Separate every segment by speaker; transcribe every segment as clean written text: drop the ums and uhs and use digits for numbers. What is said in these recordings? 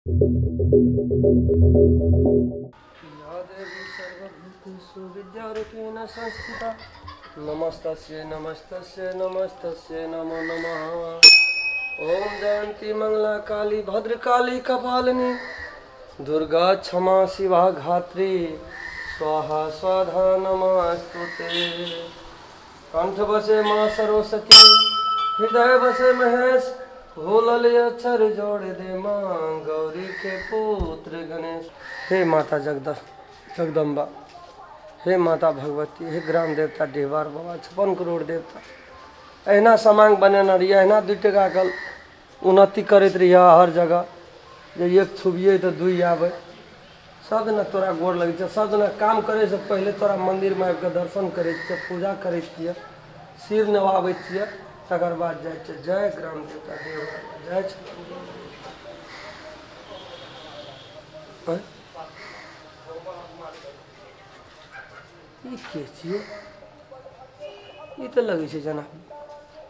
Speaker 1: या देवी सर्वभूतेषु विद्यारूपेण संस्थिता नमस्तस्यै नमस्तस्यै नमस्तस्यै नमो नमः। ओम जयंती मंगला काली भद्रकाली कपालिनी दुर्गा क्षमा शिवा घात्री स्वाहा स्वाधा नमस्तुते। कंठ बसे माँ सरस्वती हृदय बसे महेश भूलल अक्षर जोड़ दे माँ गौरी के पुत्र गणेश। हे माता जगदम्बा, हे माता भगवती, हे ग्राम देवता डिहबार बाबा, 56 करोड़ देवता, अहिना समांग बनेने रहिए, अहिना 2 टका के उन्नति करैत रहिए हर जगह, जे एक छुबिए तो 2 आबै। सब दिना तोरा गोर लगै छै, सब दिना काम करैसँ पहिले तोरा मन्दिरमे आबिके दर्शन करै छियै, पूजा करै छियै, सिर नवाबै छियै, तकर बाद जाइ छियै। जय ग्राम देवता डिहबार, जय ई के छियै? ई तऽ लगै छै जेना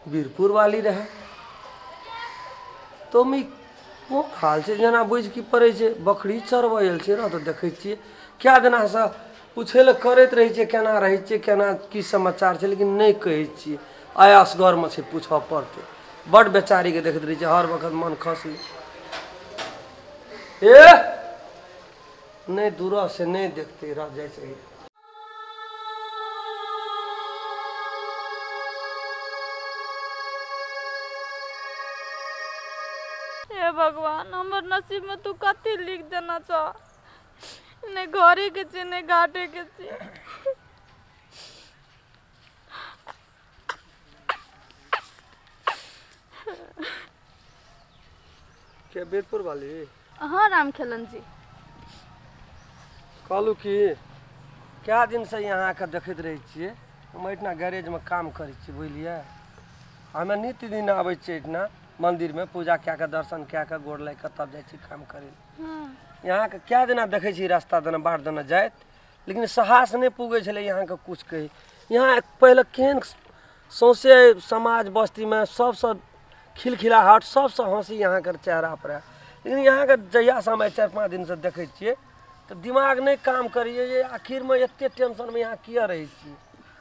Speaker 1: वीरपुर वाली रहै। तो ई कोन हाल छै, जेना बुझि की पड़ै छै बकरी चरबै आयल छै तऽ देखै छियै कए दिनासँ पूछै लए करैत रहै छियै केना रहै छियै, केना की समाचार छै, लेकिन नहि कहै छियै। आयास घरमे छै, पूछऽ पड़तै। बड्ड बेचारीके देखैत रहै छियै हर वक्त मन खसलै। ए नहि दूरसँ नहि देखतै, रह जाइ छै।
Speaker 2: हे भगवान, हमर नसीब में तू कथी लिख देना छ, ने घरे के छै ने घाटे के छै।
Speaker 1: के बीरपुर वाली?
Speaker 2: हाँ राम खेलन जी।
Speaker 1: कहलू कि कए दिनसँ यहाँ के देखैत रहै छियै, हम एहिठिना गैरेजमे काम करै छियै, बुझलियै। हमे नित्य दिन आबै छियै एहिठिना मन्दिरमे पूजा कए कऽ दर्शन कए कऽ गोर लागि कऽ तब जाइ छी काम करै लए। यहाँके कए दिना देखै छी रास्ता देने बाट देने जाइत, लेकिन साहस नहि पुगै छलै यहाँके कुछ कही। यहाँ पहिले केहन सौँसे समाज बस्तीमे सबसँ खिलखिलाहट, सबसँ हँसी यहाँके चेहरा पर है, लेकिन यहाँके जहियासँ हम 4-5 दिनसँ देखै छियै तऽ दिमाग नहि काम करैए जे आखिरमे एते टेंशनमे यहाँ किया रहै छियै।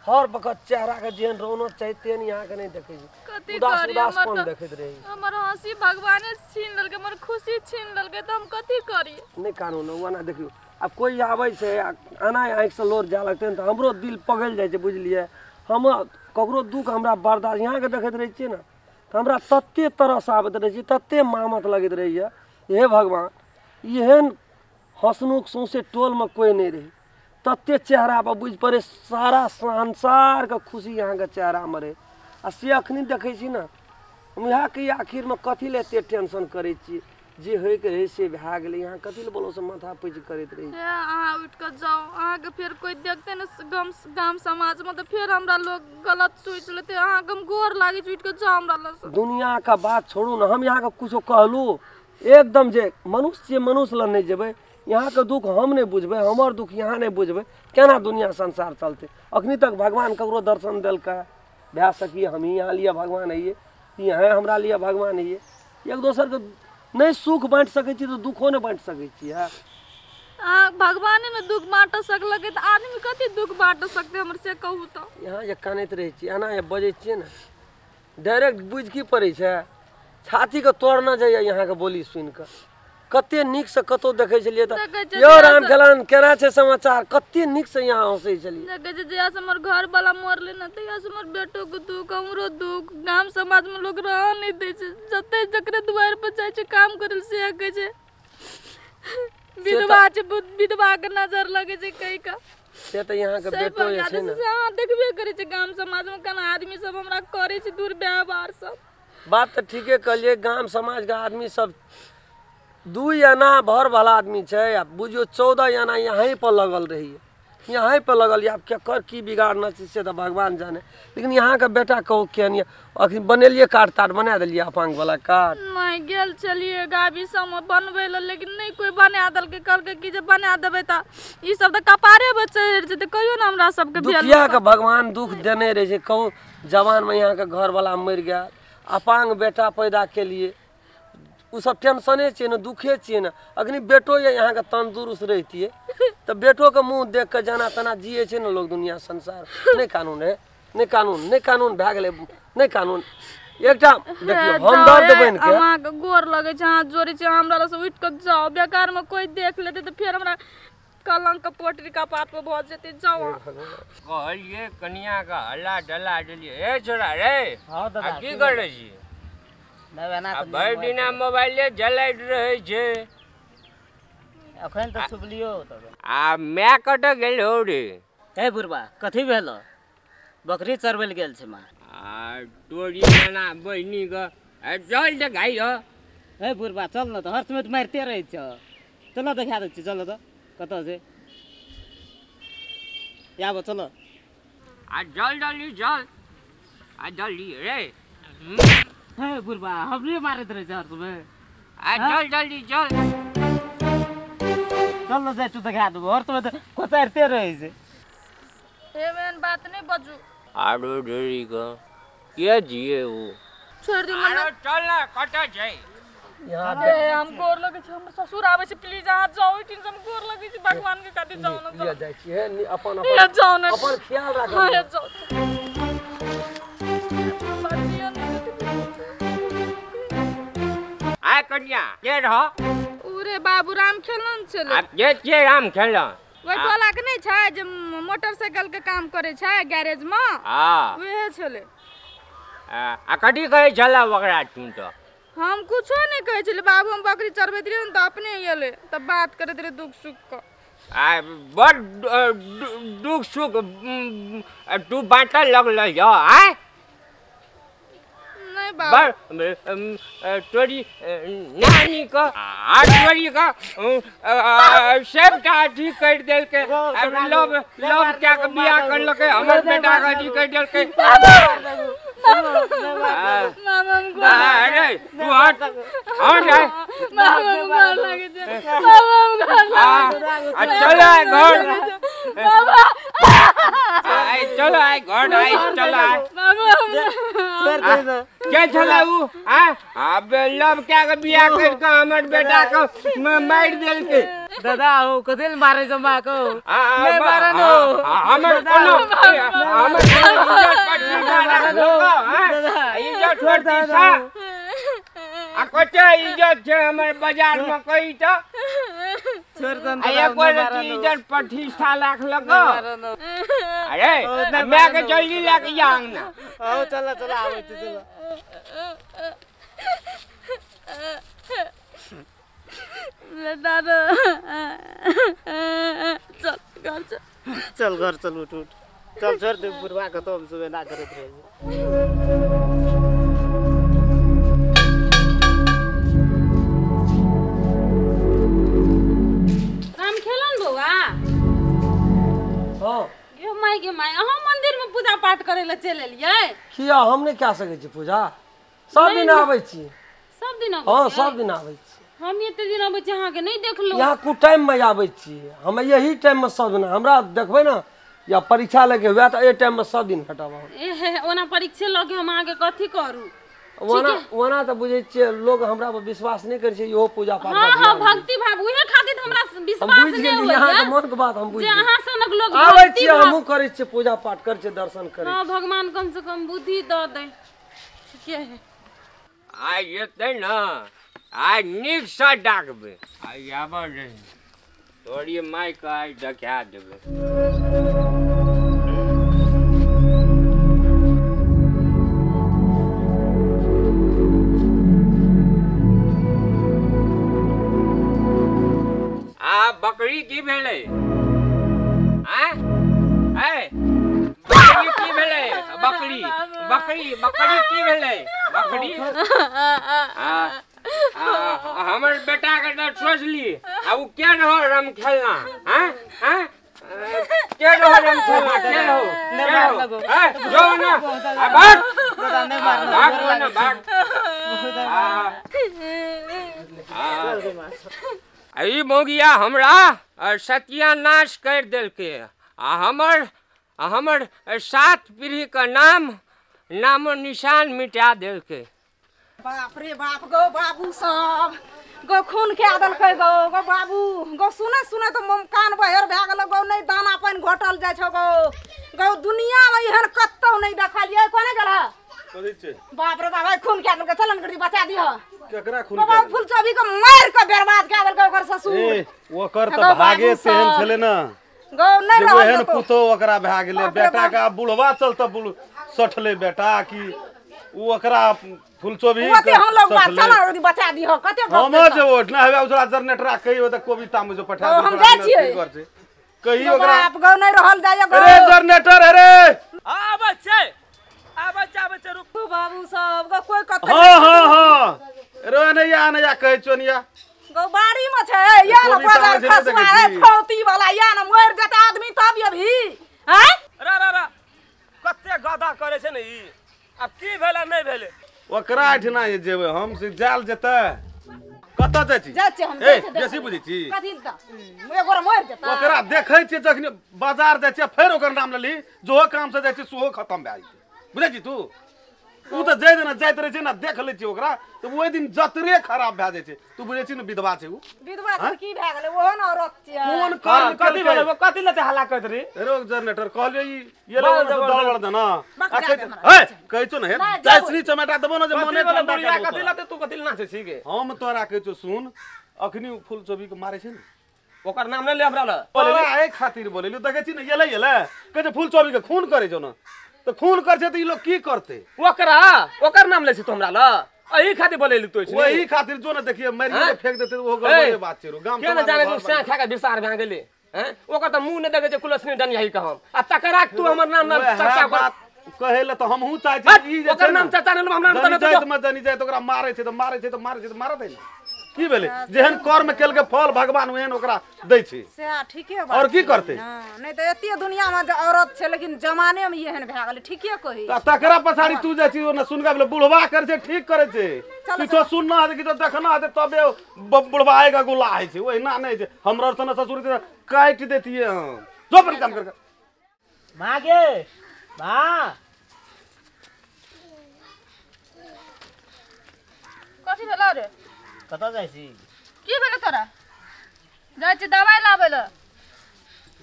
Speaker 1: हर वक्त चेहराके जेहन रौनक चाही तेहन यहाँके नहि देखै छी, उदास उदासपन देखैत रहै।
Speaker 2: हमर हँसी भगवाने छीन लेलकै, हमर खुशी छीन लेलकै, तऽ हम कथी करी?
Speaker 1: नहि कानू ने, ओना देखियौ आब कोइ आबै छै एना आँखिसँ लोर जाय लगतै तऽ हमरो दिल पघलि जाइ छै, बुझलियै। हम ककरो दुःख हमरा बर्दाश्त यहाँके देखैत रहै छियै ने तऽ हमरा तते तरस आबैत रहै छै, तते मामत लगैत रहैए। हे भगवान, एहन हँसनुक सौँसे टोलमे कोइ नहि रहै, तते चेहरा पर बुझि पड़ै सारा संसारके खुशी यहाँके चेहरामे रहै। आ से अखनी देखै छी ने हम इएह आखिरमे कथी लए एते टेंशन करै छी, जे होइके रहै से भए गेलै, यहाँ कथी लए बोलो से माथा पैच करैत रहै।
Speaker 2: अहाँ उठि कऽ जाउ, अहाँके फेर कोइ देखतै ने गाम समाजमे तऽ फेर हमरा लोग गलत सोचि लेतै। अहाँके हम गोर लागै छी, उठि कऽ जाउ हमरा लग।
Speaker 1: दुनियाके बात छोड़ू ने, हम यहाँके कुछो कहलहुँ एकदम जे मनुष्य छियै, मनुष्य लग नहि जेबै, यहाँके दुःख हम नहि बुझबै, हमर दुःख यहाँ नहि बुझबै, केना दुनिया संसार चलतै? अखनी तक भगवान ककरो दर्शन देलकै भए सकिए, हमही यहाँ लिए भगवान हइए, यहाँ हमरा लिए भगवान हइए। एक दोसरके नहि सुख बाँटि सकै छी तऽ दुःखो नहि बाँटि सकै छियै।
Speaker 2: भगवाने ने दुःख बाँट सकलकै तऽ आदमी कथी दुःख बाँट सकतै हमर, से कहू तऽ।
Speaker 1: यहाँ जे कानैत रहै छियै, एना जे बजै छियै ने, डायरेक्ट बुझि की पड़ै छै, छातीके तोड़ना जाइए यहाँके बोली सुनिकऽ। कते नीकसँ कतहु देखै छलियै तऽ यौ राम खेलन केना छै समाचार, कते नीकसँ यहाँ हँसै छलियै।
Speaker 2: देखै छै जहियासँ हमर घरवला मरलै ने तहियासँ हमर बेटोके दुःख, हमरो दुःख। गाम समाजमे लोक रहऽ नहि दै छै, जते जकरे दुआरि पर जाइ छै काम करै लए सएह कहै छै विधवा छै, विधवाके नजर लगै छै कहि कऽ।
Speaker 1: से तऽ यहाँके बेटो जे छै ने,
Speaker 2: अहाँ देखबे करै छै गाम समाजमे केना आदमी सब हमरा करै छै दुर्व्यवहार सब।
Speaker 1: बात तऽ ठीके कहलियै, गाम समाजके आदमी सब 2 आना भर वाला आदमी छै, आ बुझियौ 14 आना यहीं पर लगल रहैए, यहीं पर लगल यऽ। आब केकर की बिगाड़ना छै से तऽ भगवान जाने, लेकिन यहाँके बेटा कहू केहन यऽ। अखन बनेलियै कार्ड तार्ड बना देलियै अपांग वाला कार्ड?
Speaker 2: नहि, गेल छलियै गाबी सबमे बनबै लए, लेकिन नहि कोइ बना देलकै। कहलकै कि जे बना देबै तऽ ई सब तऽ कपारे पर चढ़ि जेतै। कहियो ने हमरा सबके
Speaker 1: दुखियाके भगवान दुख देने रहै छै। कहू जवानमे यहाँके घरवाला मरि गेल, अपांग बेटा पैदा केलिए, ओ सब टेंशने छियै ने, दुखे छियै ने। अखनी बेटो ये अहाँके तंदुरुस्त रहितियै तऽ बेटोके मुँह देख कऽ जेना तेना जियै छै ने लोग दुनिया संसार। नहि कानून है, नहि कानून, नहि कानून भए गेलै, नहि कानून। एकटा देखियौ हमदर्द बनि के
Speaker 2: अहाँके गोर लगै छै, हाथ जोड़ै छै, हमरा से उठि कऽ जाउ। बेकार में कोई देख लेतै तऽ फेर हमरा कलंक के पोटरी कपार पर भऽ जेतै। जाउ।
Speaker 3: कहलियै कनिया के हल्ला डला देलियै। ए छोरा रे,
Speaker 4: हँ दादा,
Speaker 3: आ की करै छी?
Speaker 4: नहि,
Speaker 3: भरि दिना मोबाइले जलाइत रहै छै।
Speaker 4: अखन तऽ सुबलियो।
Speaker 3: आ माय कतऽ गेल हौ रे?
Speaker 4: हे बुढ़बा, कथी भेल? बकरी चरबै लए गेल छै माँ।
Speaker 3: आ तोरी नाना बहिनी के चल देखाइ।
Speaker 4: हे बुढ़बा चल न तऽ, हर समय तऽ मारिते रहै छ। चल देखा दै छी, चल तऽ कतऽ छै, आब चल।
Speaker 3: आ जल जल्दी चल, आ जल्दी रे।
Speaker 4: हे बुढ़बा, हमरे मारैत रहै छै हर समय।
Speaker 3: आ चल जल्दी चल।
Speaker 4: चल न जाइ तू, देखा देबो। हर समय तऽ कोचारिते रहै छै।
Speaker 2: एहन बात नहि बजू।
Speaker 3: आरो ढेरी के के जिए ओ
Speaker 2: छोड़ दियौ।
Speaker 3: आरो चल न, कतऽ छै?
Speaker 2: हम गोर लगै छी, हमर ससुर आबै छै, प्लीज अहाँ जाउ एहिठाम से, हम गोर लगै छी भगवान के खातिर, जाउ न।
Speaker 1: जाइ छी, अपन अपन
Speaker 2: जाउ न,
Speaker 1: अपन ख्याल राखब।
Speaker 2: जाउ।
Speaker 3: आय कन्या के रह?
Speaker 2: उरे बाबू राम खेलन छलै।
Speaker 3: आ के के राम खेलन?
Speaker 2: ओहि टोला के नहि छै जे मोटरसाइकिल के काम करै छै गैरेज में, उहे छलै।
Speaker 3: आ कथी कहै छलै ओकरा तू? तऽ
Speaker 2: हम कुछो नहि कहै छलियै बाबू, हम बकरी चरबैत रहियै ने तऽ अपने एलै तऽ बात करैत रहै दुख सुख के।
Speaker 3: आ बड़ दुख सुख तू बाँटऽ लगलै। आय
Speaker 2: नहीं बाबू,
Speaker 3: तोरी नानी के आ तोरी के सबटा अथी करि देलकै, लव लव कए के बियाह करलकै, हमर बेटा के अथी करि देलकै। अरे तू हट हट, चल आय घर, चल आय घर, आय चल आय। के छलै उ? आ लव कए के बियाह करि कऽ हमर बेटा के मारि देलकै।
Speaker 4: दादा हो कथी लए मारै छै माँ को? नहि मारै न।
Speaker 3: हमर कोनो हमर इज्जत प्रतिष्ठा राखलको? इज्जत प्रतिष्ठा आ कते इज्जत छै हमर बाजार में कही तऽ? एको रति इज्जत प्रतिष्ठा राखलको? अरे माय के जल्दी लए के जा अंगना।
Speaker 4: हौ चल चल, आबै छी, चल।
Speaker 2: दादा चल घर चल,
Speaker 4: चल घर चल, उठ उठ चल, छोड़ दे बुढ़बा के, तो हम सुबह ना करैत रहै।
Speaker 5: राम खेलन बौआ।
Speaker 1: हाँ
Speaker 5: गे माय, गे माय, अहाँ मंदिर में पूजा पाठ करे ला चलि एलियै?
Speaker 1: किया हम नहि कए सकै छी पूजा? सब दिन आबै छी।
Speaker 5: सब दिन आबै?
Speaker 1: हाँ सब दिन आबै छी।
Speaker 5: हम एते दिन आबै छी अहाँके नहि देखलहुँ।
Speaker 1: यहाँ कुछ टाइम में आबै छी हम, यही टाइम में सब दिन हमरा देखबै ने, या परीक्षा लगे हुए तऽ एहि टाइम में सब दिन भेटब।
Speaker 5: एहे ओना परीक्षे लऽ के हम अहाँके कथी करू?
Speaker 1: ओना ओना तऽ बुझै छियै लोग हमरा पर विश्वास नहि करै छै, इहो पूजा पाठ।
Speaker 5: हाँ हाँ, भक्ति भाव उहे खातिर हमरा विश्वास
Speaker 1: हम बुझि
Speaker 5: नहि
Speaker 1: गेलियै
Speaker 5: होइया
Speaker 1: अहाँके मन के बात, हम बुझि
Speaker 5: जे अहाँ सनक लोग
Speaker 1: आबै छियै, हमहूँ करै छियै पूजा पाठ, करै छियै दर्शन करै।
Speaker 5: हाँ भगवान कम से कम बुद्धि दऽ दै। ठीके है।
Speaker 3: आइ एतै ने, आइ नीकसँ डाकबै। आइ आबऽ रही तोरी मायके, आइ देखा देबै। आ बकरी की भेलै? आँय ऐ बकरी की भेलै? बकरी बकरी बकरी की भेलै बकरी? हमर बेटा के तऽ सोचली आ उ के रहो रम खेलना? हाँ हाँ, के रहो रम खेलना? के रहो, के रहो? ए जो ना, आ भाग भाग ना भाग। आ ई मौगिया हमरा सत्यानाश कर देलकै आ हमर 7 पीढ़ी के नाम नामो निशान मिटा देलकै।
Speaker 5: बाप रे बाप गो बाबू सब गो खून के देलकै गो गो बाबू गो सुने सुने तऽ मोम कान बहेर भए गेल गो। नहि दाना पानि घोटल जाइ छौ गो गो। दुनिया में एहन कतौ नहि देखलियै। कोने गेल
Speaker 6: कथी छै?
Speaker 5: बाप रे बाप खून के देलकै। चल ने बचा दिह।
Speaker 6: केकरा खून?
Speaker 5: बाबा फूल चोभी के मारि के बर्बाद कए देलकै ओकर ससुर।
Speaker 6: ए ओकर तऽ भागे सेहन छलै ना
Speaker 5: गो। नहि रहल
Speaker 6: एहन पुतो ओकरा भए गेलै। बेटा के आब बुढ़वा चलता बुढ़ सठले बेटा की उ ओकरा फूलचोभी
Speaker 5: ओते हम लोग बात चल ना बचा दिह। कते
Speaker 6: हम जे ओठना हेबे ओकरा जनरेटर कहियो त कोबी ताम जो पठा
Speaker 5: दे। हम जाइ छियै
Speaker 6: कहियो ओकरा।
Speaker 5: बाप गो नहीं रहल जाय गो।
Speaker 6: अरे जनरेटर अरे
Speaker 3: आबै छै आबै छै आबै छै। रुक
Speaker 5: बाबू सब गो कोई कते।
Speaker 6: हां हां हां रे नैया नैया कहै छौ नैया
Speaker 5: गो बाड़ी में छै या न बाजार खसवा है फौती वाला या न मर जता आदमी तब अभी हैं।
Speaker 3: रा रा रा कते गधा करे छै ने ई। अब की भेलै नहीं भेलै
Speaker 6: ओकरा एठना जेबै हम से जाल जेतै। कतऽ जाइ छी?
Speaker 5: जाइ छी हम।
Speaker 6: ए बेसी बुझै छी
Speaker 5: कथी त एगोरा मर जेतै।
Speaker 6: ओकरा देखै छियै जखनी बाजार जाइ छियै फेर ओकर नाम लेली जोहो काम से जाइ छियै सेहो खतम भए जेतै। बुझै छी तू? उ तऽ जाय दिना जाइत रहै छै ने देख लै छियै ओकरा तऽ ओहि दिन जतरे खराब भए जाइ छै। तू बुझै छी ने विधवा छै उ।
Speaker 5: विधवा छै की भए गेलै? ओहो ने औरत छियै।
Speaker 6: कोन कर्म
Speaker 3: कथी भेलै? कथी लते हल्ला करैत रही?
Speaker 6: रे जनरेटर कहलियै ई ये लो दल बड़ देना। ए कहै छौ ने हे जाइसनी चमेटा देबो ने जे मने ठंडा
Speaker 3: कर। कथी लते तू कथी नाचै छी गे?
Speaker 6: हम तोरा कहै छौ सुन अखनी फूल चोभी के मारै छै ने
Speaker 3: ओकर नाम नहि ले हमरा ल।
Speaker 6: तोरा एहि खातिर बोलेलु। देखै छी ने एलै एलै कहै छै फूल चोभी के खून करै छौ ने तऽ खून कर छै तऽ ई लोग की करतै?
Speaker 3: ओकरा ओकर नाम लै छै तू हमरा ल। एही खातिर बोलेलु तू।
Speaker 6: वही खातिर जो ने देखिए मरिए फेंक देते वो गड़बड़ बात छै। गाम
Speaker 3: के ने जाने जो सैं खा के बिसार भए गेलै हैं। ओकर तऽ मुंह ने देखै छै कुलसनी डनियाही के हम आ तकरा तू हमर नाम ना चर्चा कर
Speaker 6: कहै ल तऽ हमहूँ चाहै छी ई जे
Speaker 3: ओकर नाम चर्चा नै हमरा नाम
Speaker 6: त जाइत में जनी जाइत ओकरा मारै छै तऽ मारै छै तऽ मारै छै तऽ मारत है ने। की भेलै? जेहन कर्म केलकै फल भगवान ओहन ओकरा दै छै।
Speaker 5: सएह ठीके बात।
Speaker 6: और की करतै?
Speaker 5: नहि तऽ एते दुनिया में जे औरत छै लेकिन जमाने में एहन भए गेलै। ठीके कही।
Speaker 6: त तकरा पछाड़ी तू जाइ छी ओने सुनका भेलै बुढ़वा करै छै ठीक करै छै। किछो सुनना हेतै किछो देखना हेतै तबे बुढ़वा आएगा गुला होइ छै। ओहिना नहि छै। हमरा तऽ ससुर के काटि देतियै हम। जो पर काम कर
Speaker 4: माँ गे माँ
Speaker 2: कथी भेलौ रे?
Speaker 4: कतऽ जाइ छी?
Speaker 2: की भेलै तोरा? जाइ छी दवाइ लाबै लए।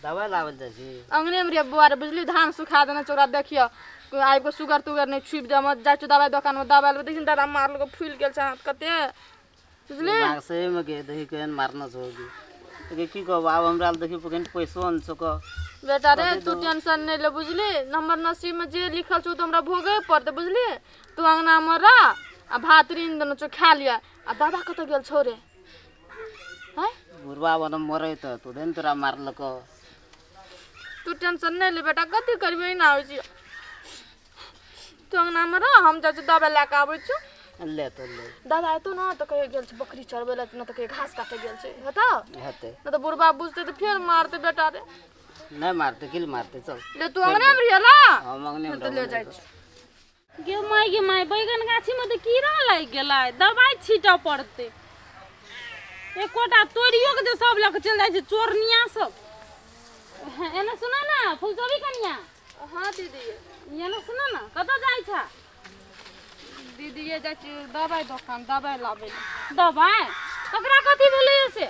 Speaker 4: दवाइ लाबै लए जाइ छी?
Speaker 2: अंगने में रे बौआ रे बुझली धान सुखा देने छै ओकरा देखियौ आबि कऽ सुगर तुगर नहि छुपि जाय। जाइ छियौ दवाइ दोकान में दवाइ लेबै। देखिन दादा मारलको फूलि गेल छै हाथ कते बुझली।
Speaker 4: सही में गे देखी केहन मारना छौ गे। की कहब आब हमरा देखी कनि पैसो नहि छौ।
Speaker 2: बेटा रे तू टेंशन नहि ले बुझली। हमर नसीब में जे लिखल छौ तऽ हमरा भोगे पड़तै बुझली। तू अंगना में रह आ भात ऋण देने छौ खा लिअ। आ दादा कतऽ गेल छौ रे? हैं
Speaker 4: बुढ़वा बन मरै त तू देन तोरा मारलको।
Speaker 2: तू टेंशन नहि ले बेटा कथी करबी ना होइ छी। तू अंगना में रह हम जाइ छी दवाइ लए कऽ आबै छियौ।
Speaker 4: ले तो ले।
Speaker 2: दादा एतौ न तऽ कहियो गेल छै बकरी चरबै लए न तऽ कहियो घास काटै गेल छै। हेतौ?
Speaker 4: हेतै।
Speaker 2: नहि तऽ बुढ़वा बुझतै तऽ फेर मारतै बेटा रे।
Speaker 4: नहि मारतै की मारतै चल।
Speaker 2: ले तू अंगने में रहियै ला।
Speaker 4: हम अंगने में
Speaker 2: ले जाइ छी।
Speaker 5: गे my गे my बैगन गाछी में तऽ कीड़ा लागि गेलै दवाइ छीटऽ पड़तै। एकोटा तोड़ियो के जे सब लऽ के चलि जाइ छै चोरनिया सब। एना सुना ना फुलचोभी कनिया।
Speaker 2: हाँ दीदी।
Speaker 5: एना सुना ना कतऽ जाइ छ?
Speaker 2: दीदी ये जाइ छी दवाइ दोकान दवाइ लाबै लए।
Speaker 5: दवाइ? ओकरा कथी भेलै से?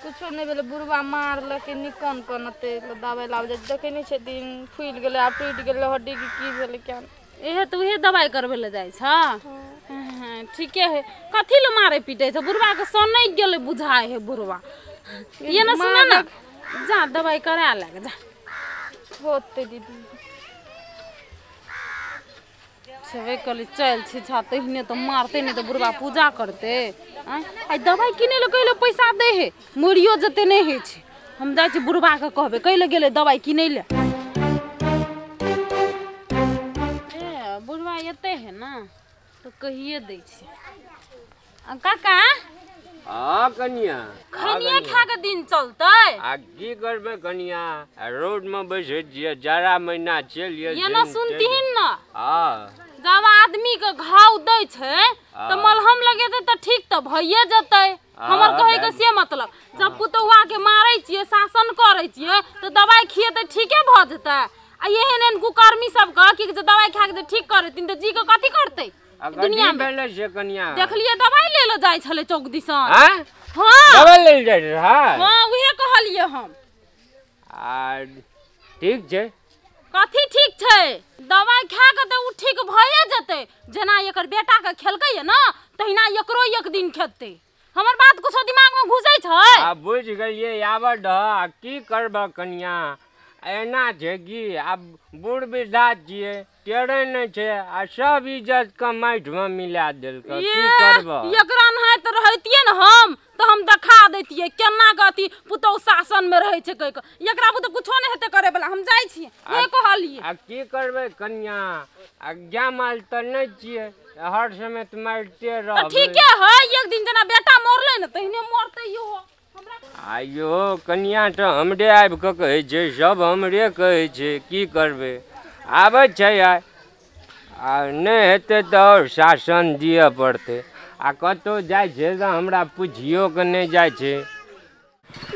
Speaker 2: कुछो नहि भेलै बुढ़वा मारलकै निकन कनतै दवाइ लाबै जाइ छी। देखै नहि छै दिन फूलि गेलै आ टूटि गेलै हड्डी की भेलै क्या।
Speaker 5: इहे तऽ उहे दवाइ करबै लए जाइ छ? ठीके है। कथी लए मारै पीटै छै बुढ़वा के सनकि गेलै बुझाइ है बुढ़वा। ये ना सुना ना जा दवाइ करा लए जा।
Speaker 2: होतै दीदी।
Speaker 5: छेबे कहली चल छी छा तहिने तऽ मारतै नहि तऽ बुढ़वा पूजा करतै। आइ दवाइ किनै लए कहै पैसा दै है मरियो जेतै नहि होइ छै। हम जाइ छी बुढ़वाके कहबै कै लए गेलै दवाइ किनै लए। ए बुढ़वा एतै है ना तऽ कहिए दै छी। आ काका
Speaker 3: आ कनिया
Speaker 5: खनिया खा के दिन चलतै।
Speaker 3: आ की करबै कनिया रोड में बैसै छियै जाड़ा महीना चलियै।
Speaker 5: ये ना सुनतिहीन ना।
Speaker 3: हां
Speaker 5: जब आदमी के घाव दै छै तऽ मलहम लगेतै तऽ ठीक तऽ भइए जेतै। हमर कहै के से मतलब जब पुतौआ के मारै छियै शासन करै छियै तऽ दवाइ खिएतै ठीके भऽ जेतै। आ एहन एहन कुकर्मी सब के कि जे दवाइ खा के जे ठीक करथिन तऽ जी के कथी करतै। दुनिया में
Speaker 3: भेलै से कनिया
Speaker 5: देखलिए दवाई ले ले जाय छले चौक दिसन।
Speaker 3: हां
Speaker 5: हां
Speaker 3: दवाई ले जाय रहे।
Speaker 5: हां उहे कहलिए हम।
Speaker 3: आ ठीक छै।
Speaker 5: कथी ठीक छै? दवाई खा के तऽ उ ठीक भए जेतै। जेना एकर बेटा के खेलकै ना तहिना एकरो एक दिन खेतै। हमर बात कुछो दिमाग में घुसै छै?
Speaker 3: आ बुझ गेलियै आब दह की करब कनिया, एना छै कि आब बूढ़ वृद्धा छियै, टेढ़े नहि छै आ सब इज्जत के माटि में मिला देलकै, की करब?
Speaker 5: एकरा नहाइत रहतियै ने हम तऽ हम देखा दैतियै केना के अथी पुतहु शासन में रहै छै कहि कऽ। एकरा बुते कुछो नहि हेतै करे वाला, हम जाइ छियै। नहि कहलियै।
Speaker 3: आ की करबै कनिया, आ गाय माल तऽ नहि छियै, हर समय तऽ मारिते रहबै।
Speaker 5: ठीके है, एक दिन जेना बेटा मरलै ने तहिने मरतै इहो।
Speaker 3: आइयो कनिया तऽ हमरे आबि कऽ कहै छै, सब हमरे कहै छै, की करबै? आबै छै आइ, आ नहि हेतै तऽ आओर शासन दिअ पड़तै। आ कतहु जाइ छै तऽ हमरा पुछियो के नहि जाइ छै।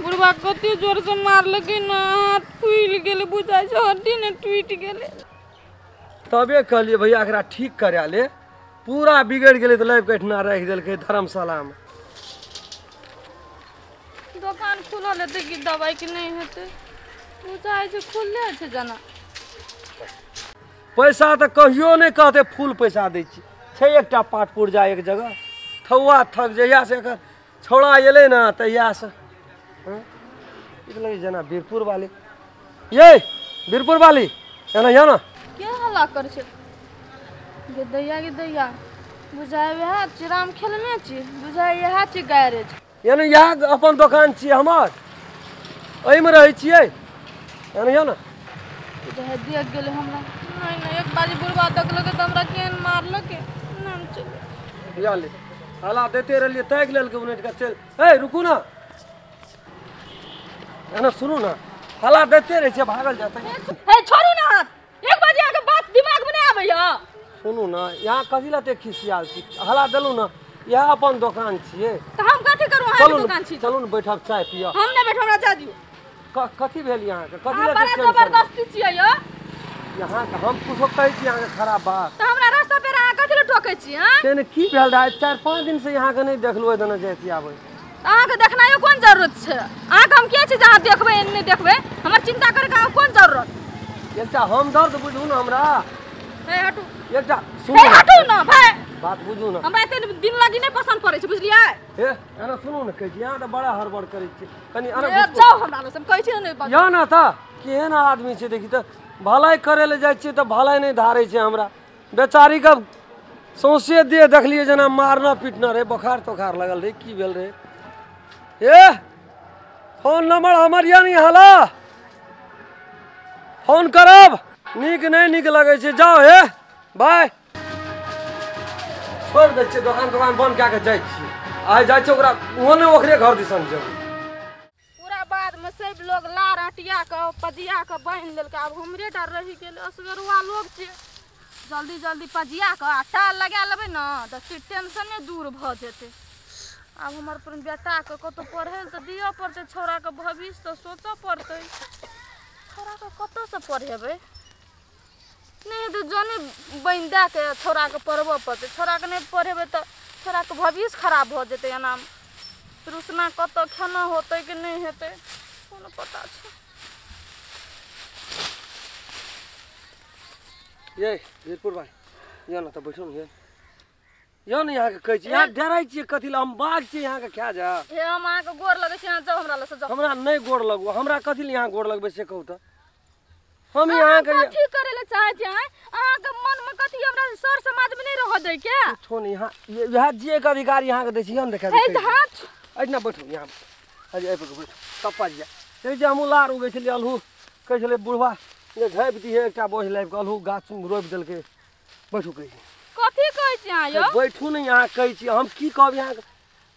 Speaker 2: बुढ़बा कते जोर से मारलकै ने, हाथ फूलि गेलै, बुझाइ छै हड्डी ने टूटि गेलै।
Speaker 1: तबे कहलियै भैया एकरा ठीक करा ले, पूरा बिगड़ि गेलै तऽ लाबि कऽ एहिठिना राखि देलकै धर्मशालामे।
Speaker 2: दोकान खुलल हेतै कि दवाई के नहि हेतै? बुझाइ छै खुलले छै जेना।
Speaker 1: पैसा तऽ कहियो नहि कहतै फूल पैसा दै छी। छै एकटा पाट पुर्जा एक जगह थौआ थक, जहिया से एकर छौड़ा एलै ने तहिया से लगै जेना बीरपुर वाली। ये बीरपुर वाली एना यौ ने
Speaker 2: के हल्ला करै छै? गे दैया गे दैया, बुझाइ वएह चिराम खेलने छी, बुझाइ इएह छी गैरेज।
Speaker 1: यानी इएह अपन दोकान छियै हमर, एहिमे रहै छियै। एना यौ ने
Speaker 2: बुझाइ देख गेलै हमरा। नहीं नहीं, एक बारी बुढ़बा देखलकै तऽ हमरा केहन मारलकै। नाम चलू
Speaker 1: या ले हला देते रहलियै, ताकि लेलकै उनटि कऽ चलि। हे रुकू ना, एना सुनू ना, हला देते रहै छियै भागल जेतै।
Speaker 2: हे छोड़ू ना हाथ, एक बारी अहाँके बात दिमाग मे नहि आबैया।
Speaker 1: सुनू ना, यहाँ कथी लए एते खिसियाल छी? हला देलहुँ ना, इएह अपन दोकान छियै।
Speaker 2: तऽ हम कथी करू? अहाँके दोकान छी।
Speaker 1: चलू ने बैठब चाय पियब।
Speaker 2: हम नहि बैठब, हमरा जा दियौ।
Speaker 1: कथी भेल अहाँके? कथी लए
Speaker 2: बड़ा जबरदस्ती छियै यौ
Speaker 1: यहाँ? हम कुछो कहै छी अहाँके खराब बात?
Speaker 2: तऽ हमरा रास्ता पर अहाँ कथी लए टोकै छी? हँ
Speaker 1: से ने की भेल रहै? 4-5 दिन से अहाँके नहि देखलहुँ, एहि दने जाइत आबै।
Speaker 2: अहाँके देखनाइयो कोन जरूरत छै? अहाँके हम के छी जे अहाँ देखबै नहि देखबै? हमर चिंता करैके अहाँके कोन जरूरत?
Speaker 1: एकटा हम दर्द बुझू ने हमरा।
Speaker 2: हे हटू,
Speaker 1: एकटा सुनू,
Speaker 2: हे हटू ने भाय,
Speaker 1: बात बुझू ने।
Speaker 2: हमरा एते दिन लागी नहि पसंद पड़ै छै, बुझलियै?
Speaker 1: हे एना सुनू ने, कहै छी अहाँ तऽ बड़ा हड़बड़ करै छी। कनि एना
Speaker 2: जाउ हमरा लग, हम कहै छी ने।
Speaker 1: यौ ने तऽ केहन आदमी छै देखी तऽ, भलाइ करै लए जाइ छियै तऽ भलाइ नहि धारै छै हमरा। बेचारीके सौंसे देह देखलियै जेना मारना पीटना रहै, बोखार तोखार लगल रहै, की भेल रहै? हे फोन नंबर हमर यऽ नहीं हला, फोन करब। नीक नहि नीक लगै छै, जाउ हे बाय। छोड़ि दै छियै दोकान, दोकान बन्द कए कऽ जाइ छियै। आइ जाइ छियै ओकरा ओने ओकरे घर दिसन जेबै।
Speaker 2: पूरा बादमे सब लोग लार अटिया कऽ पजिया कऽ बान्हि लेलकै, आब हमरे टा रहि गेलै। असगरुआ लोग छियै, जल्दी जल्दी पजिया कऽ आ टाल लगा लेबै ने तऽ टेंशने दूर भऽ जेतै। आब हमर अपन बेटाके कतहु पढ़ै लए तऽ दिअ पड़तै, छौड़ाके भविष्य तऽ सोचऽ पड़तै। छौड़ाके कतऽसँ पढ़ेबै? नहि हेतै जने बनि दए कऽ छौड़ाके पढ़बऽ पड़तै। छौड़ाके नहि पढ़ेबै तऽ छौड़ाके भविष्य खराब भऽ जेतै। एना रुसना कतऽ खाना होतै कि नहि हेतै कोनो पता छै।
Speaker 1: ये वीरपुर भाई यौ ने तऽ बैठू ने। यौ ने अहाँके कहै छी, यहाँ डराइ छियै कथी लए? हम बाघ छियै अहाँके खा जा।
Speaker 2: हे हम अहाँके गोर लगै छी, अहाँ जाउ हमरा लग से जाउ।
Speaker 1: हमरा नहि गोर लगू, हमरा कथी लए अहाँ गोर लगबै से कहू तऽ? हम अहाँके
Speaker 2: कथी करै लए चाहै छी? अहाँके मनमे कथी हमरा सर समाजमे नहि रहऽ दै के?
Speaker 1: कुछो नहि, यहाँ इएह जियैके अधिकार अहाँके दै छी। यौ ने देखा एहिठिना बैठू, यहाँ एहि पर बैठू तप्पा जिया। कहै छै हमहूँ लार उगै छलियै, अल्हू कहै छलै बुढ़बा जे झाँपि दिहे एकटा बोझ लाबि कऽ, अल्हू गाछ रोपि देलकै। बैठू कहै छी।
Speaker 2: कथी कहै छी अहाँ यौ?
Speaker 1: बैठू ने, अहाँ कहै छी हम की कहब अहाँके?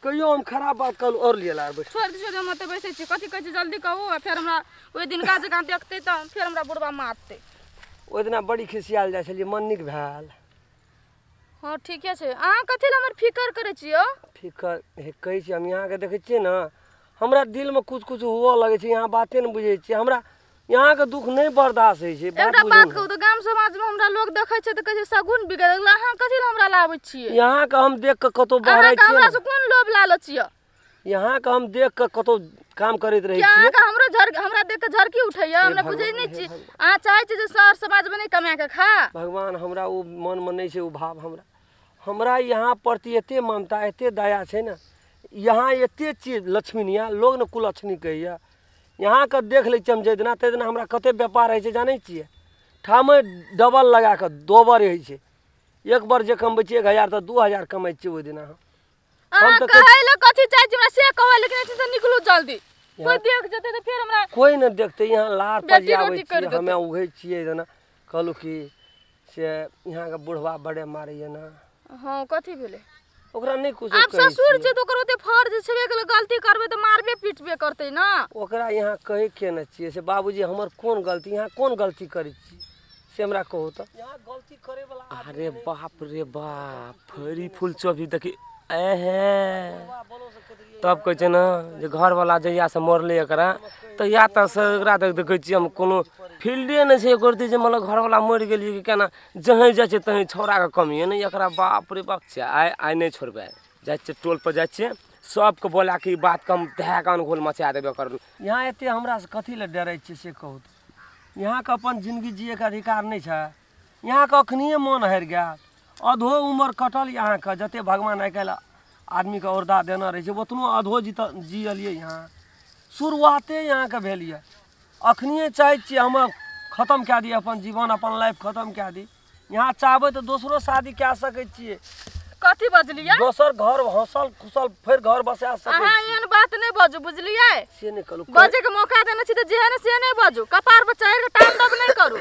Speaker 1: कहियो हम खराब बात कहलहुँ? आओर लिए लार बैठू।
Speaker 2: छोड़ि दियौ, हम ओतऽ बैसै छी। कथी कहै छी जल्दी कहू, आ फेर हमरा ओहि दिनका जकाँ देखतै तऽ फेर हमरा बुढ़बा मारतै।
Speaker 1: ओहि दिना बड़ी खिसियाल जाइ छलियै, मन नीक भेल?
Speaker 2: हँ ठीके छै। अहाँ कथी लए हमर फिकर करै छी यौ?
Speaker 1: फिकर हे कहै छी हम अहाँके देखै छियै ने, हमरा दिलमे कुछ कुछ हुअ लगै छै। यहाँ बाते नहि बुझै छियै। हमरा यहाँ के दुख नहीं बर्दाश्त होइ छै।
Speaker 2: एकटा बात कहू तऽ गाम समाज में हमरा लोग देखै छै तऽ कहै छै सगुन बिगड़ गेल, अहाँ कथी लए हमरा लाबै छियै?
Speaker 1: यहाँ के हम देख के कतौ बहरै छियै,
Speaker 2: हमरा से कोन लोभ लालच यऽ?
Speaker 1: यहाँ के हम देख के कतौ काम करैत रहै छियै,
Speaker 2: अहाँ के हमरो हमरा देख के झरकी उठैया, हमरा बुझै नहि छी। अहाँ चाहै छी जे शहर समाज में नहि कमा के खा?
Speaker 1: भगवान हमरा ओ मन में नहि छै ओ भाव। हमरा हमरा यहाँ प्रति एते ममता एते दया छै ने, यहाँ एते चीज लक्ष्मीनिया लोग ने कुलक्ष्मी कहैया। यहाँ के देख लै छियै हम जाहि दिना ताहि दिना हमरा कते व्यापार होइ छै जानै छियै? ठामे डबल लगा कऽ दोबर होइ छै। एक बार जे कमबै छियै 1000 तऽ 2000 कमै छियै ओहि दिना।
Speaker 2: हम तऽ कहै लए कथी चाहै छी हमरा से कहबै, लेकिन एहिठाम से निकलू जल्दी, कोइ देख जेतै तऽ फेर हमरा
Speaker 1: कोइ नहि देखतै। यहाँ लार पजियाबै छियै, हमे उघै छियै जेना। कहलहुँ कि से यहाँके बुढ़वा बड़े मारैया ने।
Speaker 2: हाँ कथी भेलै
Speaker 1: ओकरा? नहि कुछ
Speaker 2: आब ससुर छै तऽ ओकर ओते फर्ज छेबे केलै, गलती करबै तऽ मारबे पीटबे करतै ने।
Speaker 1: ओकरा यहाँ कहै के ने छियै से बाबूजी हमर कोन गलती, यहाँ कोन गलती करै छी से हमरा कहू तऽ। यहाँ गलती करे वाला।
Speaker 3: अरे बाप रे बाप, फरी फूल चोभी देखी एहे। तब कहै छै ने जे घरवाला जहियासँ मरलै एकरा तहिया तऽ से एकरा देखै छियै हम कोनो फील्डे नहि छै एको रत्ती जे मतलब घरवाला मरि गेलियै कि केना। जहेँ जाइ छै तहेँ छौड़ाके कमी ने एकरा। बाप रे बाप, आइ आइ नहि छोड़बै, जाइ छियै टोल पर जाइ छियै सबके बोला के ई बातके हम धए कऽ अनघोल मचा देबै एकर।
Speaker 1: यहाँ एते हमरा से कथी लए डरै छियै से कहू तऽ? यहाँके अपन जिंदगी जियैके अधिकार नहि छै? यहाँके अखनिए मन हारि गेल, अधो उमर कटल यहाँके। जते भगवान आइकाल्हि आदमीके औरदा देने रहै छै ओतनो अधो जियलियै। यहाँ शुरुआते यहाँके भेल यऽ। अखनिए चाहै छियै हम खतम कए दी अपन जीवन, अपन लाइफ खतम कए दी। यहाँ चाहबै तऽ दोसरो शादी कए सकै छियै।
Speaker 2: कथी बजलियै?
Speaker 1: दोसर घर हँसल खुसल फेर घर बसा सकै।
Speaker 2: अहाँ एहन बात नहि बाजू बुझलियै?
Speaker 1: से नहि कहलहुँ,
Speaker 2: बजैके मौका देने छी तऽ जेहन से नहि बाजू, कपार पर चढ़ि कऽ तांडव नहि करू।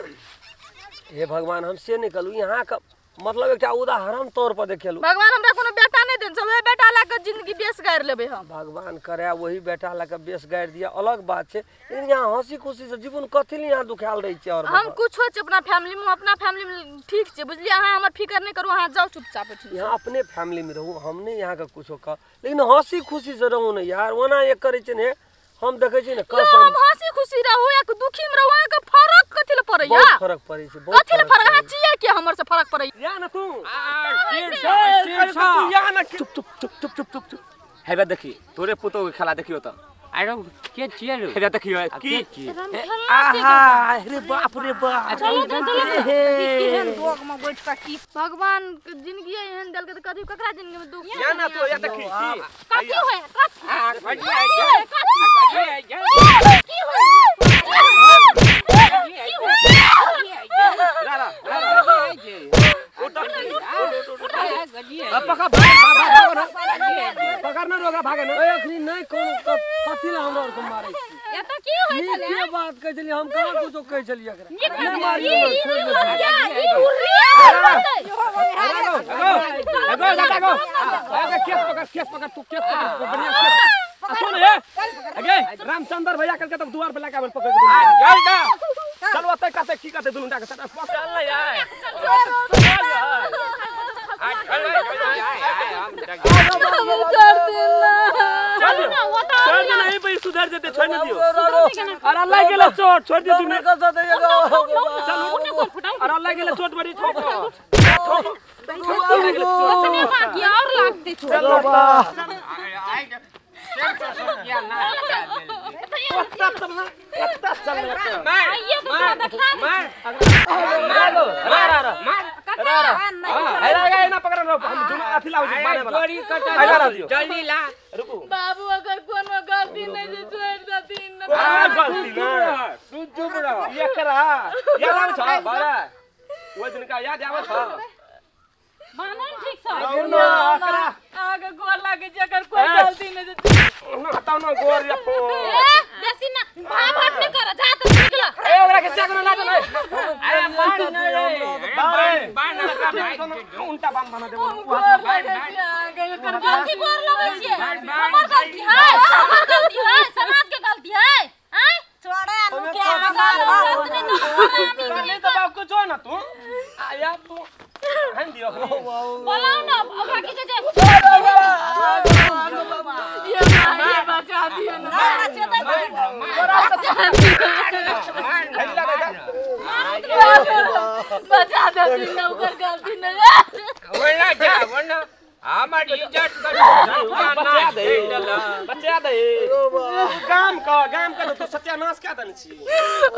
Speaker 1: हे भगवान, हम से नहि कहलहुँ। यहाँके मतलब एकटा उदाहरण तौर पर देखेलहुँ।
Speaker 2: भगवान हमरा कोनो बेटा नहि देने छै, वएह बेटा लए कऽ जिंदगी बेस गारि लेबै हम।
Speaker 1: भगवान करे वही बेटा लए कऽ बेस गारि दिया अलग बात छै, लेकिन यहाँ हँसी खुशी से जीवन कथी लए यहाँ दुखायल रहै छै? और
Speaker 2: हम कुछो छै अपना फैमिली में, अपना फैमिली में ठीक छै बुझलियै? अहाँ हमर फिकर नहि करू, अहाँ जाउ चुपचाप।
Speaker 1: यहाँ अपने फैमिली में रहू, हम नहि यहाँ के कुछो कह, लेकिन हँसी खुशी से रहू ने यार। ओना एक करै छै ने हम देखै छी ने कसम,
Speaker 2: हम हँसी खुशी रहू या दुखी में रहू, अहाँके फरक कथी लए पड़ैया?
Speaker 1: बहुत फरक पड़ै छै।
Speaker 2: कथी लए फरक? अहाँ छियै के हमर से फरक पड़ैया?
Speaker 3: या ना तू या ना। चुप चुप चुप चुप चुप चुप चुप। हेबे देखी तोरे पुतोह के खेला देखियो तऽ। अरे के छियै रे? हेबे देखियो की आहा, अरे बाप रे बाप।
Speaker 5: चलो चलो केहन दोग में बैठ के की
Speaker 2: भगवान के जिंदगी एहन देलकै तऽ कथी ककरा जिंदगी में दुख?
Speaker 3: या ना तो या देखी की
Speaker 5: कथी होय?
Speaker 3: आ
Speaker 5: की होय? की होय?
Speaker 3: ला ला पकड़ ना रोगा भागे ना।
Speaker 1: अखनी नहीं कोनो कथी ला हमरा और के मारै छी?
Speaker 5: एतऽ की होय छलै?
Speaker 1: के बात कहै छलियै हम? कहाँ कुछो कहै छलियै एकरा?
Speaker 5: नहि मारियौ, ई उर्री
Speaker 3: एगो दादा गो केस पकड़, केस पकड़ तू, केस पकड़ बढ़िया केस। सुन हे अगे रामचंद्र भैया करके तब दुआर पे लगा पकड़ के चल दा। चल ओतै कते की कते दुनू टा के चल ना यार। छोड़ दे नहीं भाई, सुधर जेते, छोड़ न दियो। अरे लाग गेल चोट, छोड़ दियो तू। चल अरे लाग गेल चोट बड़ी ठोक ठोक।
Speaker 5: ओतने बाकी और लागते छो।
Speaker 1: चलो बा
Speaker 2: बाबू अगर कोनो गलती नहीं छै छोड़ देथिन।
Speaker 3: तू चुप रह। एकरा याद आबै छ बड़ा ओइ दिन का याद आबै छ
Speaker 5: बानन ठीक से
Speaker 2: आगे गोर लागे छै अगर कोई गलती नहीं छै।
Speaker 3: हटाउ न गोर या फो
Speaker 5: ए बेसी ना भाव भाव नहीं कर जा तो निकल।
Speaker 3: ए ओकरा के सेक न लाजो नहीं। अरे बाण नहीं बाण बाण उल्टा बाण बना देबो।
Speaker 5: गलती गोर लगै छियै हमर गलती है, हमर गलती है, समाज के गलती है। आय छोड़ा नु के
Speaker 3: नहीं तो बाप को जो ना तू आया तू हम दियो
Speaker 5: बोलाओ ना ओकरा की जे
Speaker 2: ये माय बचा दियो ना।
Speaker 3: मार
Speaker 2: छथिन न ओकर गलती नहीं।
Speaker 3: वरना जा वरना हमर इज्जत
Speaker 1: बचा दे बचा दे गाम का तो सत्यानाश क्या दन छी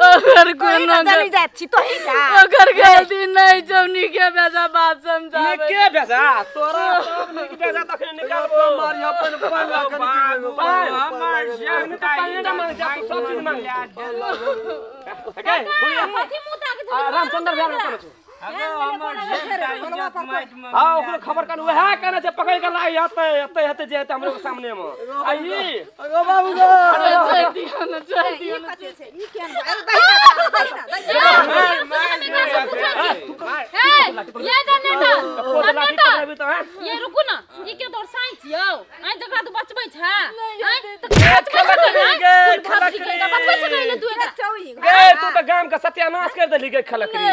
Speaker 2: ओकर कोनो
Speaker 7: जानी जात छी तोही जा
Speaker 2: ओकर गलती नहीं छौ नीके बेजा बात समझाबै
Speaker 1: नीके बेजा तोरा सब नीक बेजा तखने निकालबो मारी अपन पान
Speaker 3: हमर जान
Speaker 1: पानी ना मांग जा तू सब चीज मांग
Speaker 5: के कथि मुंह ताके
Speaker 1: रामचंद्र भैया कोन छौ हां ओकरो खबर कान वएह कहने छै पकड़ के लाई आते आते हेते जे हेते हमरो के सामने में आई
Speaker 8: अगो बाबू गो
Speaker 2: छोड़ दियो न छोड़ दियो
Speaker 7: ई कथि छै ई केन अरे दहिना दहिना
Speaker 5: ए ये जनरेटर ये रुकू ना ई के तोर साई छियौ आइ जकरा तू बचबै छ आइ त बचबै छ कहले तू एकरा
Speaker 1: गे तू त गाम के सत्यानाश कर देली गे खलकरी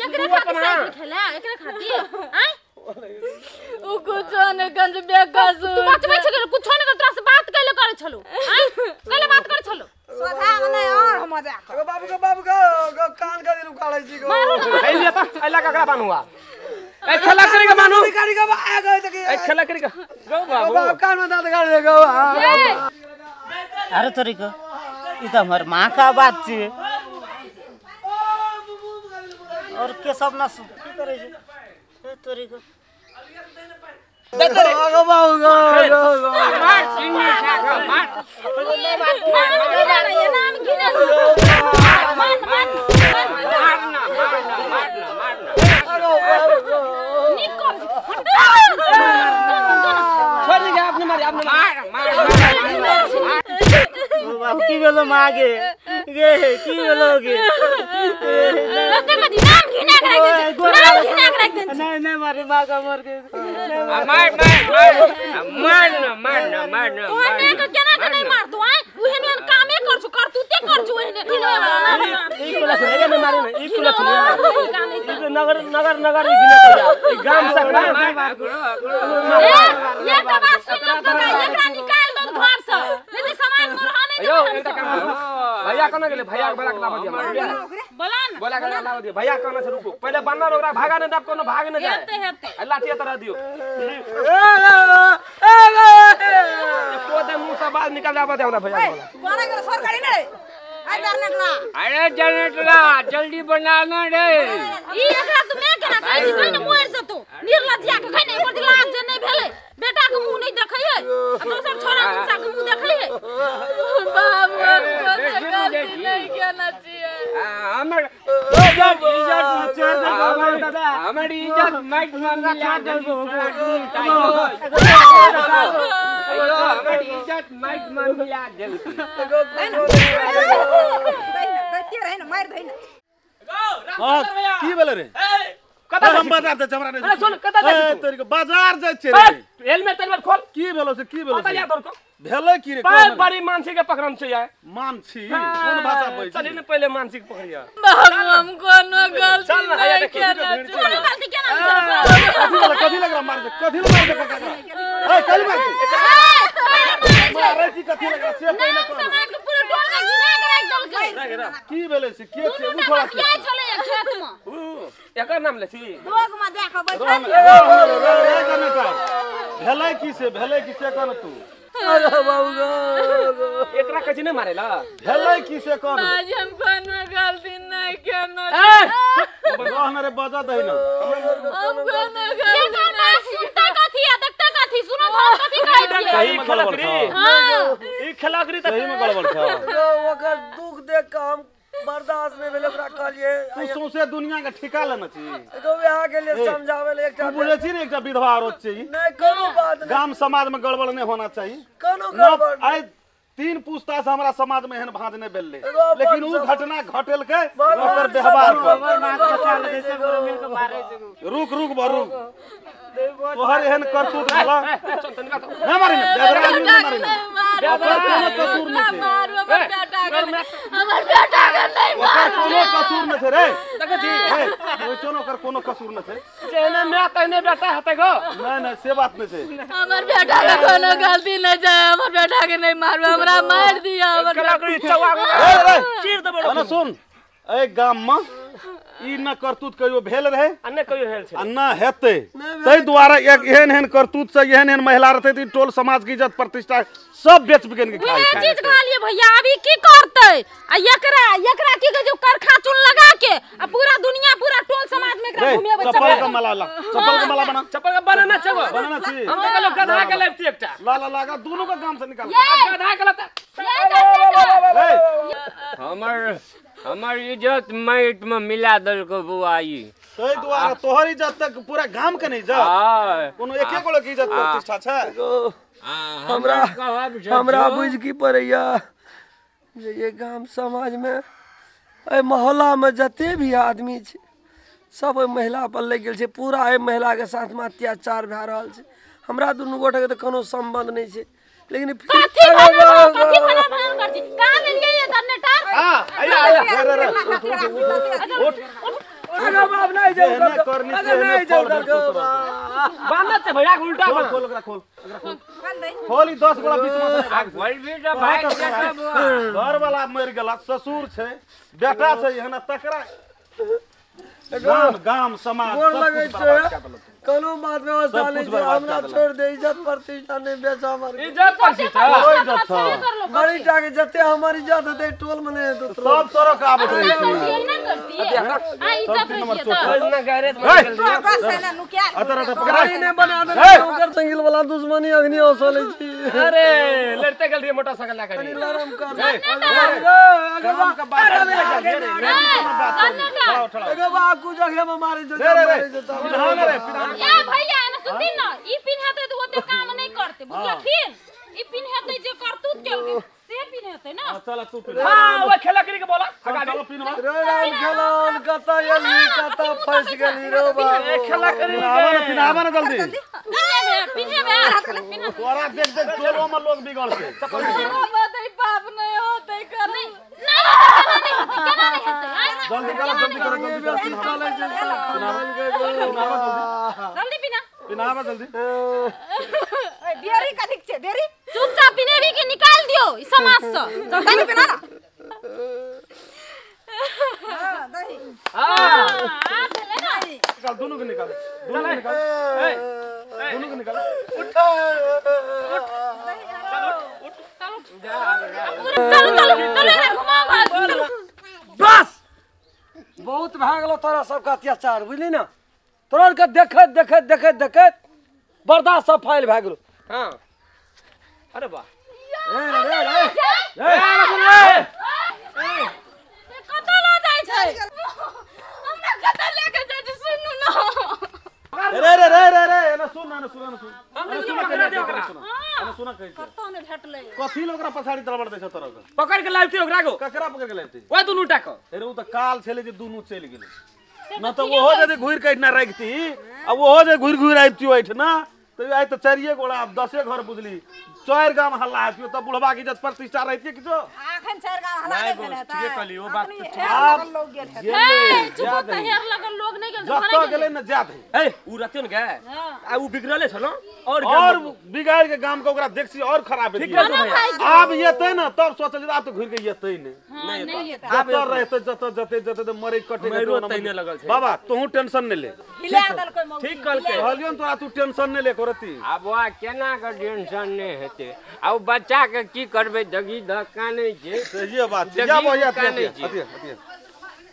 Speaker 5: एकरे खातिर साइकिल खेला एकरे खातिर आइ
Speaker 2: उ कुछो ने गंज बेकसूर
Speaker 5: तू बचबै छ कुछो ने तोरा से बात कैले करै छलो आइ कैले बात करै छलो
Speaker 7: सोझा में नहीं और हम मजाक
Speaker 8: अगो बाबू गो बाबू गो कान का दिन उखाड़ै छी गो
Speaker 1: ए ले त अइला ककरा बान्हुआ ए खेला करी के मानू
Speaker 8: करी के आ गए त
Speaker 1: ए खेला करी के गौ बाबू
Speaker 8: बाबू कान में दांत गाड़ दे गौ।
Speaker 4: अरे तोरी को ई त हमर माँ का बात छी और के सब ना की करे छै ए तोरी को
Speaker 8: अगो बाबू गो
Speaker 3: मार चिन्नी खा मार
Speaker 5: नाम ये नाम घिना मान मान
Speaker 3: मारना मारना मारना मारना
Speaker 8: अगो बाबू गो
Speaker 5: निकल
Speaker 1: छोड़ दे आपने मारी आपने
Speaker 3: मार मार
Speaker 4: बाबू की भेलो माँ गे गे की भेलो गे
Speaker 5: कथि नाम घिना के राख दे नाम घिना के राख दे
Speaker 4: नहीं नहीं मारे माँ का मर गए
Speaker 3: मार मार मार मारना मारना मारना
Speaker 5: तोहर माय के केना के नहीं मारतो आइ ओहन ओहन कामे करछु करतूते करछु ओहने
Speaker 1: ई कोला से एने मारे ना ई कोला से नगर नगर नगर ई गिने तो ई गाम से
Speaker 3: मार
Speaker 5: ए ये त बात सुन लो काका एकरा निकाल दो घर से नहीं त समाज में रह नहीं
Speaker 1: यो एकटा काम भैया कोना गेले भैया के बला के लावा दिया
Speaker 5: बोला ना
Speaker 1: बोला के लावा दिया भैया कोना से रुको पहले बनना ओकरा भागा नहीं दाब कोनो भाग नहीं जाए
Speaker 5: हेते हेते
Speaker 1: आ लाठी तरह दियो
Speaker 8: ए ए ए
Speaker 1: को दे मुंह से बाहर निकल जाबा दे हमरा भैया के बोला
Speaker 7: कोना गेल सरकारी ने आ जनरेटरा
Speaker 3: अरे जनरेटरा जल्दी बनाना रे
Speaker 5: ई एकरा तू मैं केना कहै छी कहि ने मरि जतो निर्लज्जिया के कहि ने एकर लाज जे नहीं भेलै बेटा के मुंह नहीं देखै है आ दोसर छोरा मुसा के मुंह देखै है
Speaker 2: बाबू हमको गलती नहीं केना छियै
Speaker 3: हमर इज्जत इज्जत हमर इज्जत माइक में मिला देलको हमर इज्जत माइक में मिला देलको
Speaker 7: दैते रहे न मार दही न
Speaker 6: की भेलै रे
Speaker 1: कता
Speaker 6: हम बाजार जाइ हमरा
Speaker 1: अरे सुन कता जाइ
Speaker 6: छी तोरी के बाजार जाइ छै रे
Speaker 1: हेलमेट तेलमेट खोल
Speaker 6: की भेलो से की भेलो
Speaker 1: पता या तोर को
Speaker 6: भेलै की रे
Speaker 1: पर बड़ी मानसी के पकड़न छै यार
Speaker 6: मानसी कोन भाषा बजै
Speaker 1: चली ने पहले मानसी के पकड़िया
Speaker 2: बाबू हम कोनो गलती नहीं केना
Speaker 5: कोनो गलती केना
Speaker 6: कथि लग रहा मार दे कथि लग रहा पकड़ ए कल मार मारे की कथि लग रहा से पहले
Speaker 5: समाज के पूरा टोल के घिना के राख देलकै
Speaker 6: की भेलै से के छै उ
Speaker 5: थोड़ा के छलै खेत में
Speaker 1: उ एकर नाम ले छी
Speaker 7: लोग में जाके बैठल
Speaker 6: भेलै की से भेलै की से कह न तू
Speaker 8: अरे बाबू गो
Speaker 1: एकरा कथि नहीं मारेला
Speaker 6: भेलै की से कह
Speaker 2: आज हम कोनो गलती नहीं केना
Speaker 6: रहन रे बजा दही न
Speaker 2: हम कोनो गलती
Speaker 5: नहीं सुनता कथि आ देखता कथि सुनो तो कथि कहै छियै
Speaker 6: सही में गड़बड़ छ
Speaker 1: ई खलाकरी त
Speaker 6: सही में गड़बड़ छ
Speaker 8: ओकर दुख देख के हम बर्दाश्त नहीं भेल ओकरा कहलिए
Speaker 6: तू सौंसे दुनिया के ठिका लेने छी
Speaker 8: एगो बियाह के लिए समझावे ले एकटा
Speaker 6: तू बुझै छी ने एकटा विधवा औरत छै
Speaker 8: नहीं कोनो बात नहीं
Speaker 6: गाम समाज में गड़बड़ नहीं होना चाहिए
Speaker 8: कोनो गड़बड़
Speaker 6: आइ 3 पुस्ता से हमरा समाज में एहन भांज नहीं भेल लेकिन उ घटना घटेलकै ओकर व्यवहार पर रुक रुक बरुक तोहर एहन करतूत भेला ना मारी ना बेदरा आदमी ना मारी ना ओकर कोनो कसूर नहीं छै
Speaker 2: हमर बेटा के नहीं
Speaker 6: ओकर कोनो कसूर नहीं छै रे देखै छी ए ओइ ओकर कोनो कसूर नहीं छै
Speaker 1: जेने माय तहने बेटा हेतै गो
Speaker 6: नहीं नहीं से बात नहीं छै
Speaker 2: हमर बेटा के कोनो गलती नहीं छै हमर बेटा के नहीं मारू हमरा मार दिया हमर
Speaker 1: चीर देबो
Speaker 6: ना सुन ए गाम में ई न करतूत कहियो भेल रहे
Speaker 1: आ न कहियो भेल छै
Speaker 6: आ न हेतै। ताहि दुआरे एहन एहन करतूत से एहन एहन महिला रहतै त टोल समाज के इज्जत प्रतिष्ठा सब बेच बिकन के खाइ
Speaker 5: छै। चीज कहलिए भैया अभी की करतै आ एकरा एकरा की कहै छै करखा चून लगा के आ पूरा दुनिया पूरा टोल समाज में एकरा घुमेबै।
Speaker 6: चप्पल के माला ला, चप्पल के माला बना,
Speaker 1: चप्पल के बनाना छै
Speaker 6: बनाना छी।
Speaker 1: हम त कहलो गधा के लाबती एकटा
Speaker 6: ला ला लगा दोनों के काम से निकाल
Speaker 1: गधा के लाता।
Speaker 3: हमर हमर इज्जत माइट में मिला देलको बुआ ई।
Speaker 6: ताहि दुआरे तोहर इज्जत तक पूरा गाम के नहीं इज्जत, कोनो एके गोले के इज्जत प्रतिष्ठा छै।
Speaker 8: हमरा हमरा बुझ की पड़ैया जे ये गाम समाज में एहि मोहल्ला में जते भी आदमी छै सब ओहि महिला पर लागि गेल छै। पूरा एहि महिला के साथ में अत्याचार भए रहल छै। हमरा दुनू गोटे के तऽ कोनो सम्बन्ध नहि छै, लेकिन
Speaker 5: कथी भला भला कर छी कहां लेलिए ये धन्यटार।
Speaker 6: हां आया आया रे रे उठ
Speaker 8: अरे बाप नहीं जाऊ अरे नहीं जाऊ
Speaker 1: बांधत छै भैया उल्टा
Speaker 6: खोल खोल ओकरा खोल ओकरा खोल खोल ई 10 गोला बीच में
Speaker 3: आ खोल भी त भाई
Speaker 6: घर वाला मर गेला, ससुर छै बेटा छै एहन तकरा गाम गाम समाज
Speaker 8: गोर लगै छै। कोनो बात व्यवस्था नहीं छै, हमरा छोड़ दे, इज्जत प्रतिष्ठा नहीं बेच हमर
Speaker 1: इज्जत प्रतिष्ठा
Speaker 6: इज्जत छ
Speaker 8: बड़ी टा के जते हमर इज्जत हेतै टोल में नहीं हेतै
Speaker 6: सब तोरो के आबत रहै छै।
Speaker 5: ना करती आ इज्जत रहिए त
Speaker 1: ना गैरेज में
Speaker 6: अतर अतर पकड़ा
Speaker 8: नहीं बना दे ओकर संगिल वाला दुश्मनी अग्नि औसले छी।
Speaker 1: अरे लड़ते गेल रे मोटरसाइकिल ला करी
Speaker 8: लरम कर
Speaker 6: गाम के बात
Speaker 8: एगो बा कु जगह में मारे जो
Speaker 6: रे रे पिन्हा रे पिन्हा।
Speaker 5: ए भैया एना सुनती न ई पिन्हते त ओते काम नहीं करते बुझलखिन। ई पिन्हते जे करतूत केलकै से पिन्हते ना।
Speaker 6: चल तू पिन्हा।
Speaker 1: हां ओ खेला करी के बोला
Speaker 6: चल पिन्हा
Speaker 8: रे राम खेलन कत एली कत फंस गेली रे बाबू।
Speaker 1: ए खेला करी
Speaker 6: के पिन्हावा ना जल्दी
Speaker 5: पिन्हे बे
Speaker 6: तोरा देख देख टोलो में लोग बिगड़ छै।
Speaker 2: बाप बाप नहीं होते कर
Speaker 5: नहीं नहीं केना नहीं हेतै
Speaker 6: जल्दी करो जल्दी करो जल्दी करो
Speaker 5: जल्दी पिना
Speaker 6: पिनावा जल्दी।
Speaker 7: ए देरी कथिक छै देरी
Speaker 5: चुपचाप पिनेबी के निकाल दियो ई समाज से।
Speaker 7: जल्दी पिना ना। हां दही
Speaker 1: हां
Speaker 5: आ भेलै ना
Speaker 6: निकाल दोनों के निकाल दोनों के निकाल
Speaker 1: ए
Speaker 6: दोनों के निकाल
Speaker 8: उठ
Speaker 1: चल उठ
Speaker 5: चलो चलो चलो चलो घुमाओ चलो
Speaker 8: बस बहुत भए गेलो तोरा सबके अत्याचार बुझली ना। तोरा के देखैत देखैत देखैत देखैत बर्दाश्त सब फाइल भए गेलो।
Speaker 1: हां अरे वाह
Speaker 8: रे रे रे
Speaker 1: ए
Speaker 5: रे कतऽ ल जाइ छै
Speaker 2: हमरा कतऽ ले के जाइ छै सुनू ना।
Speaker 6: रे रे रे रे रे एना सुन ना सुन ना सुन
Speaker 1: हम पकड़ा दे ओकरा
Speaker 6: एना सुन कहै छै
Speaker 5: कतऽ ने भेटलै
Speaker 6: कथी ल ओकरा पछाड़ी दलबड़ दै छै तोरा के
Speaker 1: पकड़ के लाबती ओकरा को
Speaker 6: ककरा पकड़ के लाबती
Speaker 1: ओए दुनू टा को।
Speaker 6: अरे उ त काल छले जे दुनू चलि गेलै न त ओहो यदि घुरि के एहिठिना राखती आ ओहो जे घुरि घुरि आबिती ओहिठिना त आइ त चारिये गोड़ा आब 10 घर बुझली 4 गाम हल्ला हेतियो तब बुढ़वा के इज्जत प्रतिष्ठा रहितिए किछो।
Speaker 7: अखन 4 गाम हल्ला नहीं भेल हेतै।
Speaker 1: ठीके कहली ओ बात
Speaker 7: त ठीक लोग गेल हेतै।
Speaker 5: ए चुप त हेर लगल लोग नहीं गेल
Speaker 6: जत गेलै न जात है।
Speaker 1: ए उ रहतियो न गे आ उ बिगड़ले छलो और
Speaker 6: बिगाड़ के गाम के ओकरा देखसी और खराब हेतिए। आब येतै न तब सोचल आब त घुरि के येतै नै
Speaker 5: नहीं येतै
Speaker 6: जत रहतै जत जते जते त मरै कटे
Speaker 1: के तैने लगल छै।
Speaker 6: बाबा तोहू टेंशन नै ले
Speaker 7: हिला देलकै मौगी।
Speaker 1: ठीक कहलकै
Speaker 6: कहलियौ न तोरा तू टेंशन नै ले करती।
Speaker 3: आब वा केना के टेंशन नै हेतै आ उ बच्चा के की करबै दगी धक्का नै छै।
Speaker 6: सही बात छै। जा बौआ अथी अथी अथी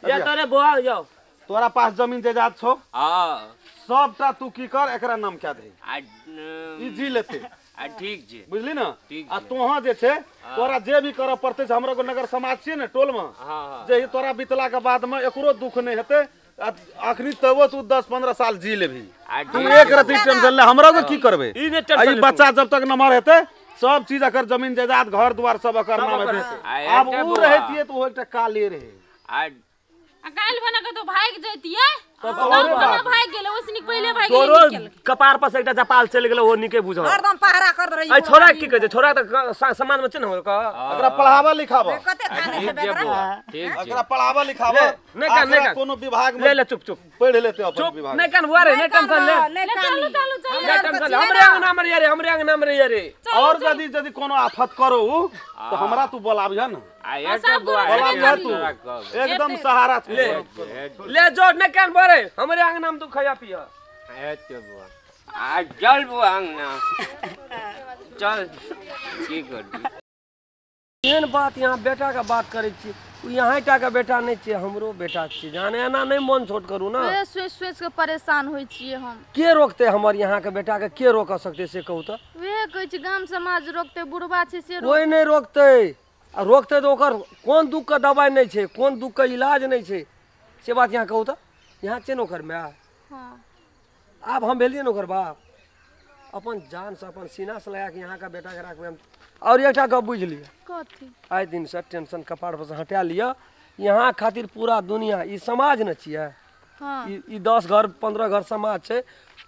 Speaker 4: या तोरे बौआ जाओ
Speaker 6: तोरा पास जमीन जायदाद छौ।
Speaker 3: हां
Speaker 6: सबटा तू की कर एकरा नाम क्या दे
Speaker 3: आ
Speaker 6: ई जी लेते
Speaker 3: आ ठीक छै
Speaker 6: बुझली ना। आ तोहा जे छै तोरा जे भी करऽ पड़तै से हमरा को नगर समाज छियै ने टोल में जे तोरा बितला के बाद में एकरो दुख नहीं हेतै। अखनी तबो तू 10-15 साल जी लेबही तू एक रति टेंशन ले हमरा के की करबै। ई बच्चा जब तक नमहर हेतै सब चीज अकर जमीन जायदाद घर द्वार सब अकर नाम हेतै। आब उ रहतियै त ओ एकटा काले रहे
Speaker 5: आ काल्हि बना के तो भागि जैतियै। तब भाग गेलै ओइसे नीक पहिले भाग गेलै।
Speaker 1: तोरो कपार पर से एकटा जपाल चलि गेलै ओ नीके बुझल।
Speaker 7: हरदम पहरा कर रही।
Speaker 1: ए छोरा की कहै छै छोरा त समाज में छै ने होकर
Speaker 6: एकरा पढ़ावा लिखावा
Speaker 7: कते खाने छै बेकरा।
Speaker 3: ठीक छै
Speaker 6: एकरा पढ़ावा लिखावा
Speaker 1: नै कान नै कान
Speaker 6: कोनो विभाग में
Speaker 1: ले ले चुप चुप
Speaker 6: पढ़ लेते अपन विभाग
Speaker 1: नै कान बुआ रे नै टेंशन ले
Speaker 5: चलू चलू चलू
Speaker 1: नै टेंशन ले हमरे अंगना में रे हमरे अंगना में रे।
Speaker 6: और यदि यदि कोनो आफत करो तो हमरा तू बोलाबिह न
Speaker 3: आ एते बुआ
Speaker 6: तू एकदम सहारा
Speaker 1: ले ले जो नै कान बुआ रे हमरे अंगना में तू खया पिया।
Speaker 3: एते बुआ आ चल बुआ अंगना चल की करबी।
Speaker 8: एहन बात यहाँ बेटा के बात करै छी उ यहाँ टा के बेटा नहीं छियै हमरो बेटा छियै जाने एना नहीं मन छोट करू ना।
Speaker 2: सोच सोच के परेशान होइ छियै हम।
Speaker 8: के रोकते हमर यहाँ के बेटा के के रोक सकते से कहू त?
Speaker 2: वएह कहै छी गाम समाज रोकते बुढ़बा छै से
Speaker 8: कोई नहीं रोकते आ रोकते तो ओकर कोन दुख के दवाई नहीं छै कोन दुख के इलाज नहीं छै से बात यहाँ कहू त? यहाँ छै ने ओकर my.
Speaker 2: हाँ
Speaker 8: आब हम भेलियै ने ओकर बाप अपन जान से अपन सीना से लगा के यहाँ का बेटा के राखबै हम। और एकटा गप बुझि लिअ
Speaker 2: कथी
Speaker 8: आइ दिन से टेंशन कपार पर से हटा लिअ। यहाँ खातिर पूरा दुनिया ई समाज ने छियै।
Speaker 2: हाँ
Speaker 8: ई 10 घर 15 घर समाज छै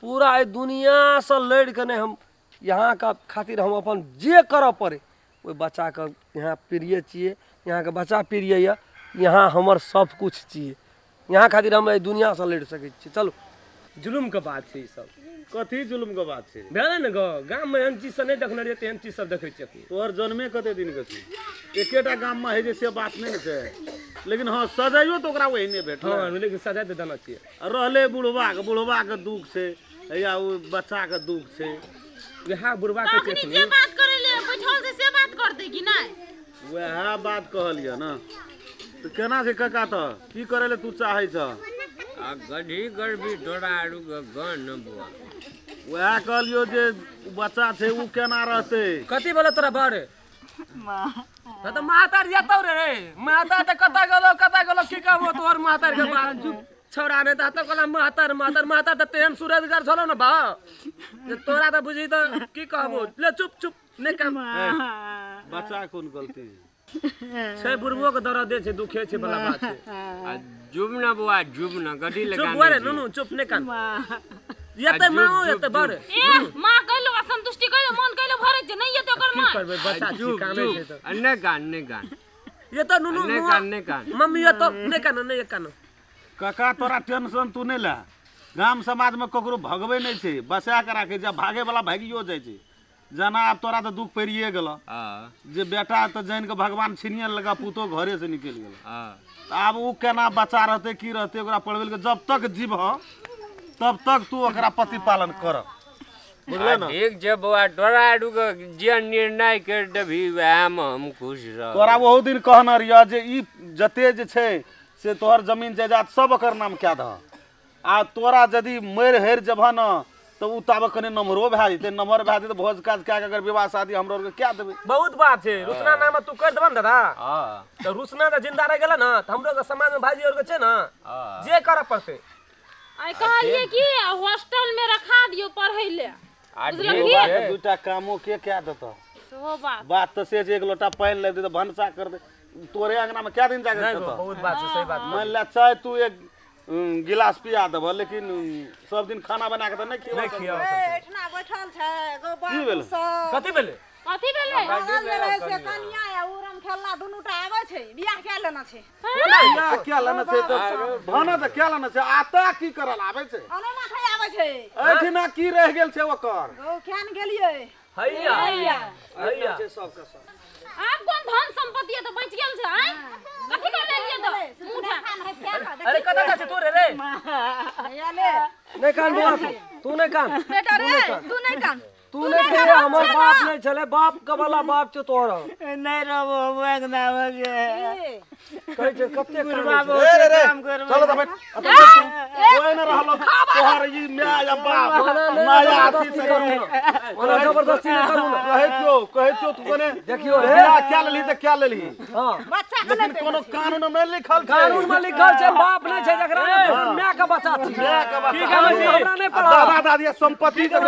Speaker 8: पूरा एहि दुनिया से लड़ि के नहि हम यहाँ का खातिर हम अपन जे करऽ पड़े ओहि बच्चाके यहाँ प्रिय छियै यहाँ के बच्चा प्रिय यऽ यहाँ हमर सब कुछ छियै यहाँ खातिर हम एहि दुनिया से लड़ि सकै छियै। चलू
Speaker 1: जुलुम के बात छै ई सब।
Speaker 6: कथी जुलुम के बात छै?
Speaker 1: भेलै ने गो गाम में एहन चीज सब नहीं देखने रहियै तेहन चीज सब देखै छियै।
Speaker 6: तोहर जन्मे कते दिन के छै? एकेटा गाम में है जे से बात नहीं छै लेकिन हाँ सजाइयो तो ओकरा ओहिने भेटल।
Speaker 1: हाँ लेकिन सजाय तऽ देना छियै।
Speaker 6: रहले बुढ़वा के बुढ़वा के दुख छै या ओ बच्चा के दुख छै
Speaker 1: वएह बुढ़वा के छै।
Speaker 5: जे बात करै ले बैठल छै से बात करतै कि नहि?
Speaker 6: वएह बात कहलियै ना तऽ केना छै काका तऽ की करै ले तू चाहै छ?
Speaker 3: आ गढ़ी गढ़ी तोरा आरू गन बुआ
Speaker 6: वएह कहलियो जे बच्चा छै उ केना रहतै।
Speaker 1: कथी बोले तोरा बड़ त मातार जतौ रे माता त कता गेलो कता गेलो की कहबो तोहर मातार के बात चुप छौड़ा नै त कहला मातार मातार माता त तेहन सूरजगर छलो न बा जे तोरा त बुझी त की कहबो ले चुप चुप नै काम।
Speaker 6: बच्चा कोन गलती
Speaker 1: छै बुढ़बो के दर्द छै दुखे छै बला बात छै।
Speaker 3: आ जुब ना बुआ जुब ना गड्डी लगा
Speaker 1: चुप बुआ रे नुनू चुप नै कान एते माँ एते बड़
Speaker 5: ए माँ कहलो असंतुष्टि कहलो मन कहलो भरै छै नै एते ओकर माँ
Speaker 1: की करबै बच्चा छी कानै छै त
Speaker 3: नै कान नै कान
Speaker 1: एते नुनू
Speaker 3: नै कान नै कान
Speaker 1: मम्मी एते नै कान नै कान।
Speaker 6: काका तोरा टेंशन तू नै ले गाम समाज में ककरो भगबै नै छै बसा के राखै छै भागे वाला भागियो जाइ छै। जना आब तोरा तऽ दुख पड़िए गेल जे बेटा तऽ जानि के भगवान छीनिए लगा पुतो घरे से निकलि गेल। आब उ केना बच्चा रहतै की रहतै ओकरा पढ़बै लए जब तक जीबह तब तक तू ओकरा प्रतिपालन कर बुझले ना।
Speaker 3: ठीक छै बौआ तोरा आरू के जे निर्णय कर देबही वएह में हम खुश रहब।
Speaker 6: तोरा ओहो दिन कहने रहियह जे ई जते जे छै से तोहर जमीन जायदाद सब ओकर नाम कए दह आ तोरा यदि मरि हरि जेबह न तऽ उ ताबे कने नम्हरो भए जेतै नम्हर भए जेतै भोज काज कए के अगर विवाह शादी हमरो आरके कए देबै।
Speaker 1: बहुत बात छै रुसना नाम तू कर देबह ने दादा तऽ रुसना जे जिंदा रहि गेलै ने तऽ हमरो के समाज में भाईजी आर के छै ने जे करऽ पड़तै।
Speaker 5: आइ कहलियै कि हॉस्टल में रखा दियौ पढ़ै ले बुझलही
Speaker 6: दूटा कामो के कए देतऽ
Speaker 5: सेहो बात
Speaker 6: बात तऽ से छै एक लोटा पानि लाबि दे तऽ भनसा कर दे तोरे अंगना में कए दिन जाके खेतऽ।
Speaker 1: बहुत बात छै सही बात।
Speaker 6: मान ले चाय तू एक गिलास पिया देबह लेकिन सब दिन खाना बना के तऽ नहि खिया
Speaker 7: एठना बैठल छै गो बाबू सब।
Speaker 1: कथी भेलै
Speaker 5: कथी भेलै?
Speaker 7: बगल में रहै छै कनिया आ उ राम खेलना दुनू टा आबै छै बियाह कए लेना छै
Speaker 6: बियाह कए लेना छै तऽ भाना तऽ कए लेना छै आता की करल आबै छै
Speaker 7: अनोना खाइ आबै छै
Speaker 6: एठना की रहि गेल छै ओकर
Speaker 7: गो केन गेलियै
Speaker 1: हैया हैया हैया
Speaker 8: छै सबके सब।
Speaker 5: आब कोन धन संपत्ति तऽ बचि गेल छै आइ कथी कर लेलियै तऽ मुठा
Speaker 1: अरे कतऽ जाइ छै तू रे रे
Speaker 7: हैया ले
Speaker 8: नै कान बुआ तू नै कान
Speaker 2: बेटा रे तू नै कान
Speaker 8: तू नहीं कहिए हमर बाप नहीं छले बाप के वाला बाप छौ तोहर।
Speaker 4: नहीं रहबो हम अंगना में गे
Speaker 8: कहै छै कते
Speaker 6: रे रे चलो त बैठ कोई न रहलो तोहर ई my या बाप माया अथी से करू
Speaker 8: ओना जबरदस्ती न करू ना।
Speaker 6: कहै छौ कहै छौ तू कोने
Speaker 8: देखियो रे
Speaker 6: क्या लेलही त क्या लेलही।
Speaker 8: हां
Speaker 7: बच्चा के
Speaker 6: लेकिन कोनो कानून में लिखल छै
Speaker 8: कानून में लिखल छै बाप नहीं छै जकरा my के बच्चा छी
Speaker 6: my के बच्चा
Speaker 8: की कहै छी हमरा नहीं पढ़ा
Speaker 6: दादा दादी संपत्ति
Speaker 8: के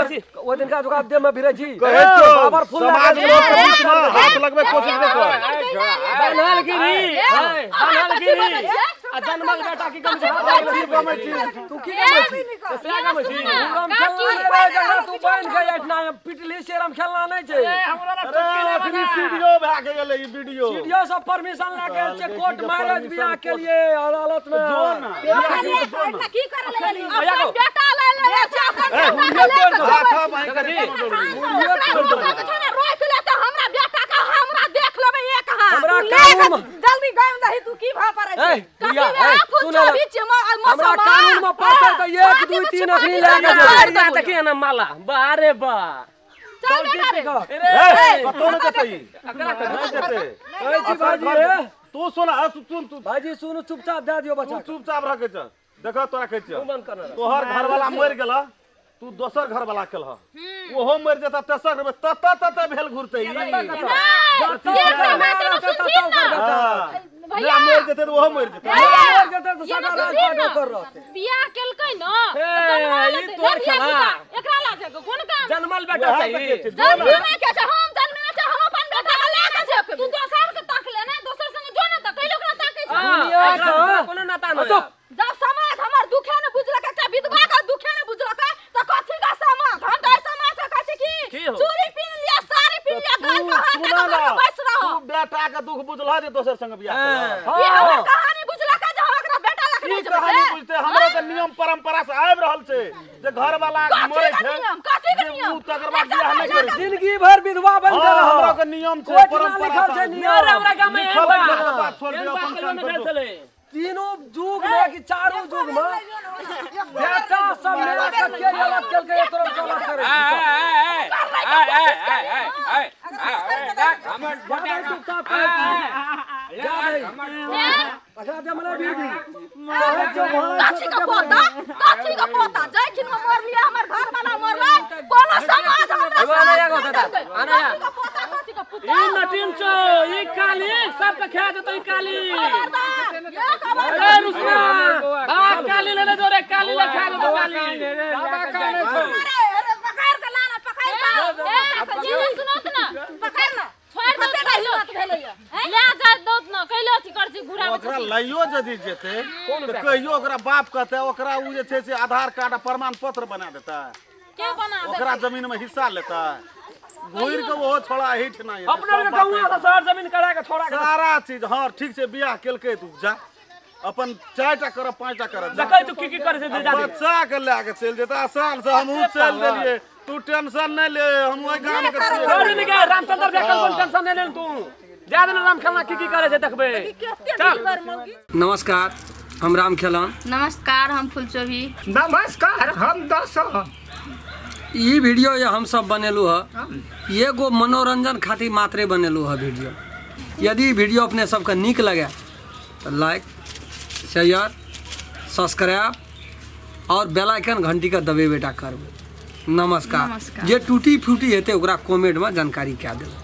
Speaker 8: ओइ दिन का जोका दे में भिरै छी
Speaker 6: कहै छौ
Speaker 8: बाबर फूल
Speaker 6: समाज लोग के बीच में हाथ लगबे कोशिश न कर
Speaker 1: बनल गिरी बनल गिरी आ जनमल बेटा की कम छी तू की कमै छी से कमै छी राम खेलना रे जकरा तू बांध के एठना पिटली से राम खेलना नहीं छै
Speaker 6: हमरा अरे वीडियो भए गेलै ई वीडियो
Speaker 1: वीडियो सब परमिशन लए के छै कोर्ट मैरिज बियाह के लिए अदालत में
Speaker 6: जो ना
Speaker 7: की करे ले अपन बेटा ले ले छै अपन बेटा ले ले रोक ले त हमरा बेटा का हमरा देख लेबै एक हाथ
Speaker 1: हमरा कानून
Speaker 7: जल्दी गायब दही तू की भा पड़ै छै
Speaker 1: कथी सुन हमरा कानून में पड़तै त 1 2 3 अखनी लए के
Speaker 4: जेबै देखिए ना माला बारे बा
Speaker 7: चल बेटा रे
Speaker 6: ए कतौ न जेतै एकरा कतौ जेतै
Speaker 1: कहै छी भाईजी रे
Speaker 6: तू सुन सुन तू
Speaker 1: भाईजी सुन चुपचाप दए दियो बच्चा
Speaker 6: तू चुपचाप रखै छ देख तोरा कहै छियौ तोहर घर वाला मरि गेल तू दोसर घर वाला केलह ओहो मरि जेता तेसर घर में तत तत भेल घुरतै भैया मरि जेतै त ओहो मरि जेतै
Speaker 1: मरि जेतै त सारा राज ओकर रहतै
Speaker 5: बियाह केलकै न
Speaker 4: ई तोर खेला
Speaker 5: एकरा ला जाके कोन काम
Speaker 4: जनमल बेटा चाहिए
Speaker 7: जनमे के छै हम जनमे छै हम अपन बेटा के ले के छै
Speaker 5: तू दोसर के ताक ले ना दोसर संग जो ना त कैलो ओकरा ताकै छै
Speaker 4: कोनो नाता न
Speaker 7: जब समाज हमर दुखे न बुझलक एकटा विधवा के दुखे न बुझलक त कथि का समाज हम त समाज से कहै छी कि चूड़ी पिन लिया साड़ी पिन लिया गाल के हाथ के बैस रहो
Speaker 6: तू बेटा के दुख बुझलह जे दोसर संग बियाह केलह
Speaker 7: ई हमर कहानी बुझलक जे हम एकरा बेटा लख
Speaker 6: नहीं कहानी बुझते हमरो के नियम परंपरा से आबि रहल छै जे घर वाला मरे छै
Speaker 7: कथि के नियम
Speaker 6: उ तकर बाद बियाह नहीं करै
Speaker 1: जिंदगी भर विधवा बन के रह
Speaker 6: हमरो के नियम छै परंपरा
Speaker 1: से
Speaker 4: नियम हमरा गांव में एहन बात
Speaker 6: छोड़ दियो अपन काम
Speaker 4: कर
Speaker 1: तीनों युग में कि चारों युग में बेटा सब मेरा के हालत केलकै तोरा गलत करे
Speaker 3: ए हमर बेटा
Speaker 1: चुपचाप जा भाई अखरा दे मने बीबी
Speaker 7: कथी के पोता कथी के पोता जखिन में मर लिया हमर घर वाला मरलै कोनो समाज हमरा
Speaker 4: आना
Speaker 7: कथी के पोता कथी के पुता
Speaker 4: ई नटिन छौ ई काली सब के खा जेतौ ई काली
Speaker 7: अरे
Speaker 4: रुसना आ काली ले ले जोरे काली ले खा जेतौ काली
Speaker 3: बाबा काले छौ
Speaker 7: अरे अरे पकड़ के लाना पकड़ के
Speaker 5: ए जीने सुनत ना
Speaker 7: पकड़ ना
Speaker 5: छोड़ दो
Speaker 7: हिम्मत भेलैया
Speaker 5: ले जा दोत न कैलो अथी कर छी घुरा
Speaker 6: ओकरा लइयो जदि जेतै त कहियो ओकरा बाप कहतै ओकरा उ जे छै से आधार कार्ड आ प्रमाण पत्र बना देतै
Speaker 5: के बना देतै
Speaker 6: ओकरा जमीन में हिस्सा लेतै घुर के ओहो छोड़ा हिठ ना
Speaker 4: अपना के गौआ से शहर जमीन करा के छोड़ा के
Speaker 6: सारा चीज हां ठीक छै बियाह केलकै तू जा अपन 4 टा करब 5 टा करब
Speaker 4: देखै तू की की करे छै जा
Speaker 6: बच्चा के लए के चलि जेतै आसान से हमहूँ चलि देलियै तू टेंशन नहीं ले हम ओहि गाम के छियै
Speaker 4: छोड़ निके रामचंद्र भैया कल टेंशन नहीं ले तू जा देना राम खेलना की की करे छै देखबे चल।
Speaker 1: नमस्कार हम राम खेलन।
Speaker 2: नमस्कार हम फुलचोभी।
Speaker 3: नमस्कार हम दस।
Speaker 1: ई वीडियो ये हम सब बनेलू है एगो मनोरंजन खातिर मात्रे बनेलू है वीडियो। यदि वीडियो अपने सबके नीक लगे तो लाइक शेयर सब्सक्राइब और बेल आइकन घंटी के दबेबेटा करबै। नमस्कार। जे टूटी फूटी हेतै ओकरा कमेंट में जानकारी कए देबै।